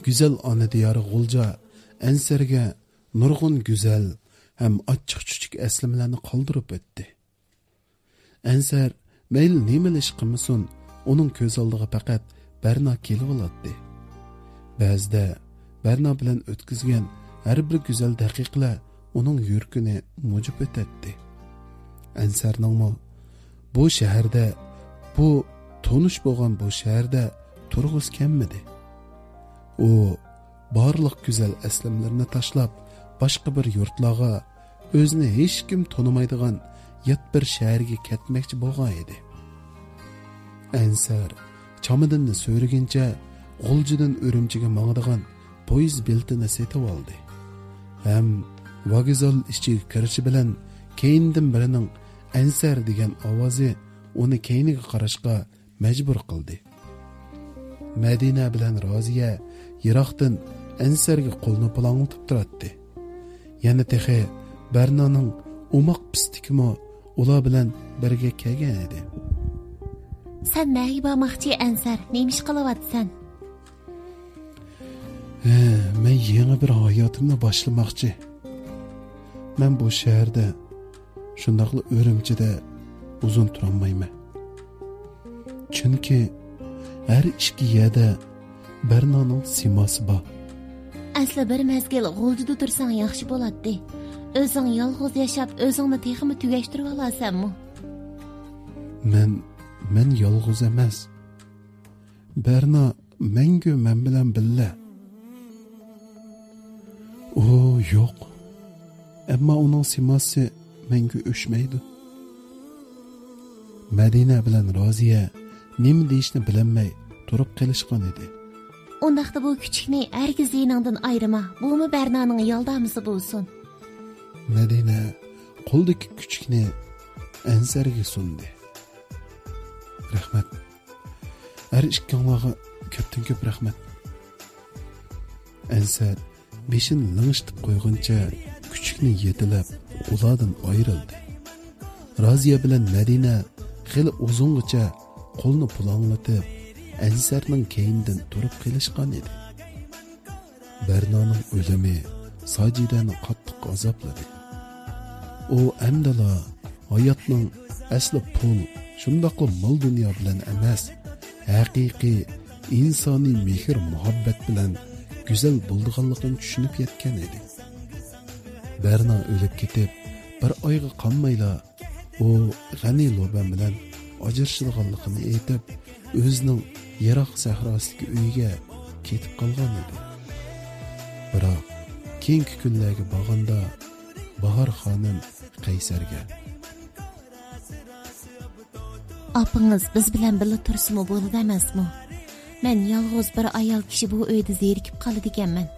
گۈزەل ئانا دىيارى غۇلجا ئەنسەرگە نۇرغۇن گۈزەل ھەم ئاچچىق-چۈچۈك ئەسلىمىلەرنى قالدۇرۇپ ئۆتتى. ئەنسەر مەيلى نېمىلا ئىش قىلمىسۇن، ئۇنىڭ كۆز ئالدىغا پەقەت بەرنا كېلىۋالاتتى. بەزىدە بەرنا بىلەن ئۆتكۈزگەن ھەر بىر گۈزەل دەقىقىلەر ئۇنىڭ يۈرىكىنى مۇجۇپ ئۆتەتتى. ئەنسەرنىڭمۇ بۇ شەھەردە، بۇ تونۇش بولغان بۇ شەھەردە تۇرغۇسى كەلمىدى. ئۇ بارلىق گۈزەل ئەسلىمىلىرىنى تاشلاپ، باشقا بىر يۇرتلارغا، ئۆزىنى ھېچكىم تونۇمايدىغان يات بىر شەھەرگە كەتمەكچى بولغان ئىدى. ئەنسەر چامىدىننى سۆرىگىنىچە غۇلجىدىن ئۈرۈمچىگە ماڭىدىغان پويىز بېلىتىنى سېتىۋالدى ھەم ۋوگزال ئىچىگە كىرىشى بىلەن كەينىدىن بىرىنىڭ «ئەنسەر» دېگەن ئاۋازى ئۇنى كەينىگە قاراشقا مەجبۇر قىلدى. مەدىنە بىلەن رازىيە يىراقتىن ئەنسەرگە قولىنى پۇلاڭلىتىپ تۇراتتى. يەنە تېخى بەرنانىڭ ئوماق پىستىكىمۇ ئۇلار بىلەن بىرگە كەلگەن ئىدى. سەن نەگە بارماقچى، ئەنسەر؟ نېمە ئىش قىلىۋاتىسەن؟ ھە، مەن يېڭى بىر ھاياتىمنى باشلىماقچى. مەن بۇ شەھەردە، شۇنداقلا ئۈرۈمچىدە ئۇزۇن تۇرالمايمەن. چۈنكى ھەر ئىككى يەردە بەرنانىڭ سىماسى بار. ئەسلى بىر مەزگىل غۇلجىدا تۇرساڭ ياخشى بولاتتى. ئۆزۈڭ يالغۇز ياشاپ، ئۆزۈڭنى تېخىمۇ تۈگەشتۈرۈۋالارسەنمۇ؟ مەن، مەن يالغۇز ئەمەس. بەرنا مەڭگۈ مەن بىلەن بىللە. ئۇ يوق. ئەمما ئۇنىڭ سىماسى مەڭگۈ ئۆچمەيدۇ. مەدىنە بىلەن رازىيە نېمە دېيىشنى بىلەلمەي تۇرۇپ قېلىشقان ئىدى. ئۇنداقتا بۇ كۈچۈكنى ھەرگىز يېنىڭدىن ئايرىما. بۇمۇ بەرنانىڭ يالدامىسى بولسۇن. مەدىنە قولىدىكى كۈچۈكنى ئەنسەرگە سۇندى. رەھمەت. ھەر ئىككىڭلارغا كۆپتىن كۆپ رەھمەت. ئەنسەر بېشىنى لىڭشىتىپ قويغىنىچە كۈچۈكنى يېتىلەپ ئۇلاردىن ئايرىلدى. رازىيە بىلەن مەدىنە خېلى ئۇزۇنغىچە قولىنى پۇلاڭلىتىپ، ئەنسەرنىڭ كەينىدىن تۇرۇپ قېلىشقان ئىدى. بەرنانىڭ ئۆلۈمى ساجىدەنى قاتتىق ئازابلىدى. ئۇ ئەمدىلا ھاياتنىڭ ئەسلى پۇل، شۇنداقلا مال-دۇنيا بىلەن ئەمەس، ھەقىقىي ئىنسانىي مېھىر-مۇھەببەت بىلەن گۈزەل بولىدىغانلىقىنى چۈشىنىپ يەتكەن ئىدى. بەرنا ئۆلۈپ كېتىپ، بىر ئايغا قالمايلا ئۇ غەنى لوبەن بىلەن ئاجرىشىدىغانلىقىنى ئېيتىپ، ئۆزىنىڭ يىراق سەھراسىدىكى ئۆيىگە كېتىپ قالغان ئىدى. بىراق، كېيىنكى كۈنلەرگە بارغاندا، باھار خانىم قەيسەرگە: «ئاپىڭىز بىز بىلەن بىللە تۇرسىمۇ بولىدۇ ئەمەسمۇ؟ مەن يالغۇز بىر ئايال كىشى بۇ ئۆيدە زېرىكىپ قالىدىكەنمەن.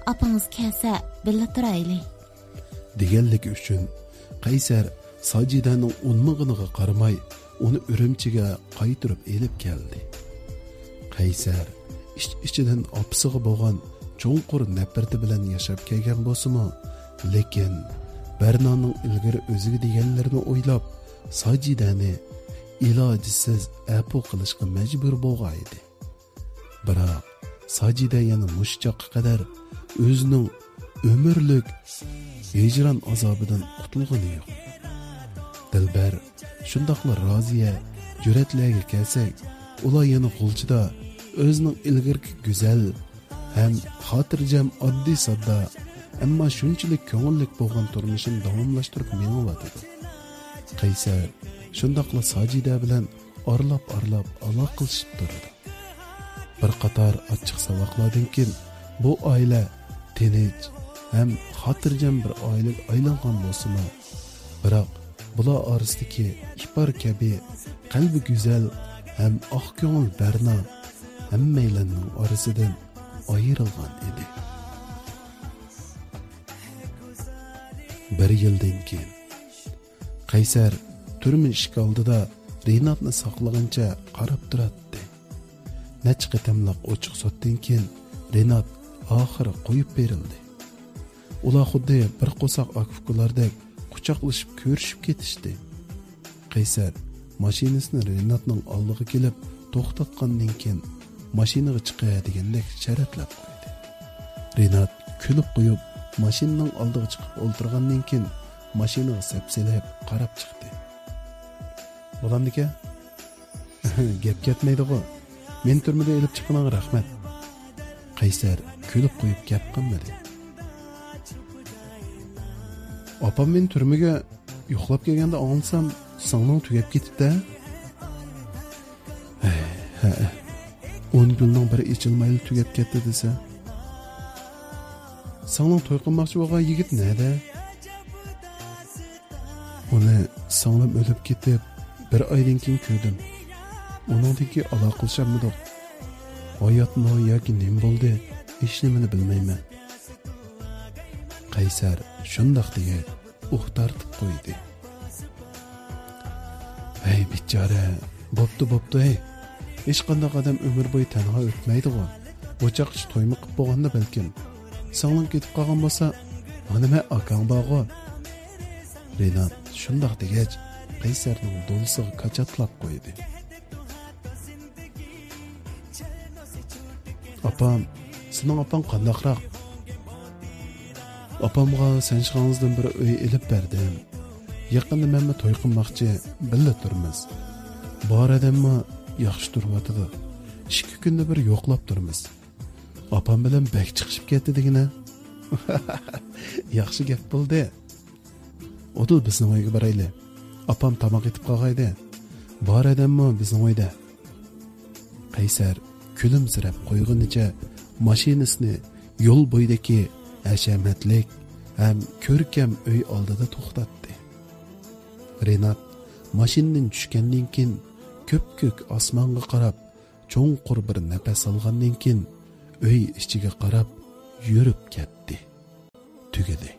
ئاپىڭىز كەلسە، بىللە تۇرايلى.» دېگەنلىكى ئۈچۈن، قەيسەر ساجىدەنىڭ ئۇنىمىغىنىغا قارىماي، ئۇنى ئۈرۈمچىگە قايتۇرۇپ ئېلىپ كەلدى. قەيسەر ئىچ-ئىچىدىن ئاپىسىغا بولغان چوڭقۇر نەپرىتى بىلەن ياشاپ كەلگەن بولسىمۇ، لېكىن بەرنانىڭ ئىلگىرى ئۆزىگە دېگەنلىرىنى ئويلاپ، ساجىدەنى ئىلاجسىز ئەپۇ قىلىشقا مەجبۇر بولغان ئىدى. بىراق، ساجىدە يەنە مۇشۇ چاغقا قەدەر ئۆزىنىڭ ئۆمۈرلۈك ھىجران ئازابىدىن قۇتۇلغىنى يوق. دىلبەر، شۇنداقلا رازىيە، جۈرئەتلەرگە كەلسەك، ئۇلار يەنە غۇلجىدا ئۆزىنىڭ ئىلگىرىكى گۈزەل ھەم خاتىرجەم، ئاددىي-ساددا، ئەمما شۇنچىلىك كۆڭۈللۈك بولغان تۇرمۇشىنى داۋاملاشتۇرۇپ مېڭىۋاتىدۇ. قەيسەر شۇنداقلا ساجىدە بىلەن ئارىلاپ-ئارىلاپ ئالاقىلىشىپ تۇرىدۇ. بىر قاتار ئاچچىق ساۋاقلاردىن كېيىن بۇ ئائىلە تىنچ ھەم خاتىرجەم بىر ئائىلىگە ئايلانغان بولسىمۇ، بىراق بۇلار ئارىسىدىكى ئىپار كەبى قەلبى گۈزەل ھەم ئاق كۆڭۈل بەرنا ھەممەيلەننىڭ ئارىسىدىن ئايرىلغان ئىدى. بىر يىلدىن كېيىن قەيسەر تۈرمە ئىشىك ئالدىدا رىناتنى ساقلىغىنىچە قاراپ تۇراتتى. نەچچە قېتىملىق ئوچۇق سوتتىن كېيىن رىنات ئاخىرى قويۇپ بېرىلدى. ئۇلار خۇددى بىر قورساق ئاكا-ئۇكىلاردەك قۇچاقلىشىپ كۆرۈشۈپ كېتىشتى. قەيسەر ماشىنىسىنى رىناتنىڭ ئالدىغا كېلىپ توختاتقاندىن كېيىن، ماشىنىغا چىقە دېگەندەك شەرەتلەپ قويدى. رىنات كۈلۈپ قويۇپ، ماشىنىنىڭ ئالدىغا چىقىپ ئولتۇرغاندىن كېيىن، ماشىنىغا سەپسېلىپ قاراپ چىقتى. بولامدىكەن؟ گەپ كەتمەيدىغۇ. مېنى تۈرمىدىن ئېلىپ چىققىنىڭغا رەھمەت. قەيسەر كۈلۈپ قويۇپ گەپ قىلمىدى. ئاپام مېنى تۈرمىگە يوقلاپ كەلگەندە ئاڭلىسام، سىڭلىڭ تۈگەپ كېتىپتە. ھەي، ھەئە. ئون گۈلنىڭ بىرى ئېچىلمايلا تۈگەپ كەتتى دېسە. سىڭلىڭ توي قىلماقچى بولغان يىگىت نەدە؟ ئۇنى سىڭلىم ئۆلۈپ كېتىپ، بىر ئايدىن كېيىن كۆردۈم. ئۇنىڭدىن كېيىن ئالاقىلىشالمىدۇق. ھاياتمۇ ياكى نېمە بولدى، ھېچنېمىنى بىلمەيمەن. قەيسەر شۇنداق دېگەچ، ئۇھ تارتىپ قويدى. ھەي، بىچارە، بوپتۇ، بوپتۇ، ھەي. ھېچقانداق ئادەم ئۆمۈر بويى تەنھا ئۆتمەيدىغۇ. بۇ چاغقىچە تويمۇ قىپ بولغاندا بەلكىم. سىڭلىڭ كېتىپ قالغان بولسا، مانا مەن ئاكاڭ بارغۇ. رىنات شۇنداق دېگەچ، قەيسەرنىڭ دولىسىغا كاچاتلاپ قويدى. ئاپام، سېنىڭ ئاپاڭ قانداقراق؟ ئاپامغا سەنشىخاڭىزدىن بىر ئۆي ئېلىپ بەردىم. يېقىندا مەنمۇ توي قىلماقچى، بىللە تۇرىمىز. بار ئادەممۇ ياخشى تۇرۇۋاتىدۇ. ئىككى كۈندە بىر يوقلاپ تۇرىمىز. ئاپام بىلەن بەك چىقىشىپ كەتتى دېگىنە. ياخشى گەپ بولدى. ئۇدۇل بىزنىڭ ئۆيگە بارايلى. ئاپام تاماق ئېتىپ قالغايدى. بار ئادەممۇ بىزنىڭ ئۆيدە. قەيسەر كۈلۈمسىرەپ قويغىنىچە ماشىنىسىنى يول بويىدىكى ھەشەمەتلىك ھەم كۆركەم ئۆي ئالدىدا توختاتتى. رىنات ماشىنىدىن چۈشكەندىن كېيىن، كۆپكۆك ئاسمانغا قاراپ، چوڭقۇر بىر نەپەس ئالغاندىن كېيىن، ئۆي ئىچىگە قاراپ يۈرۈپ كەتتى. تۈگىدى.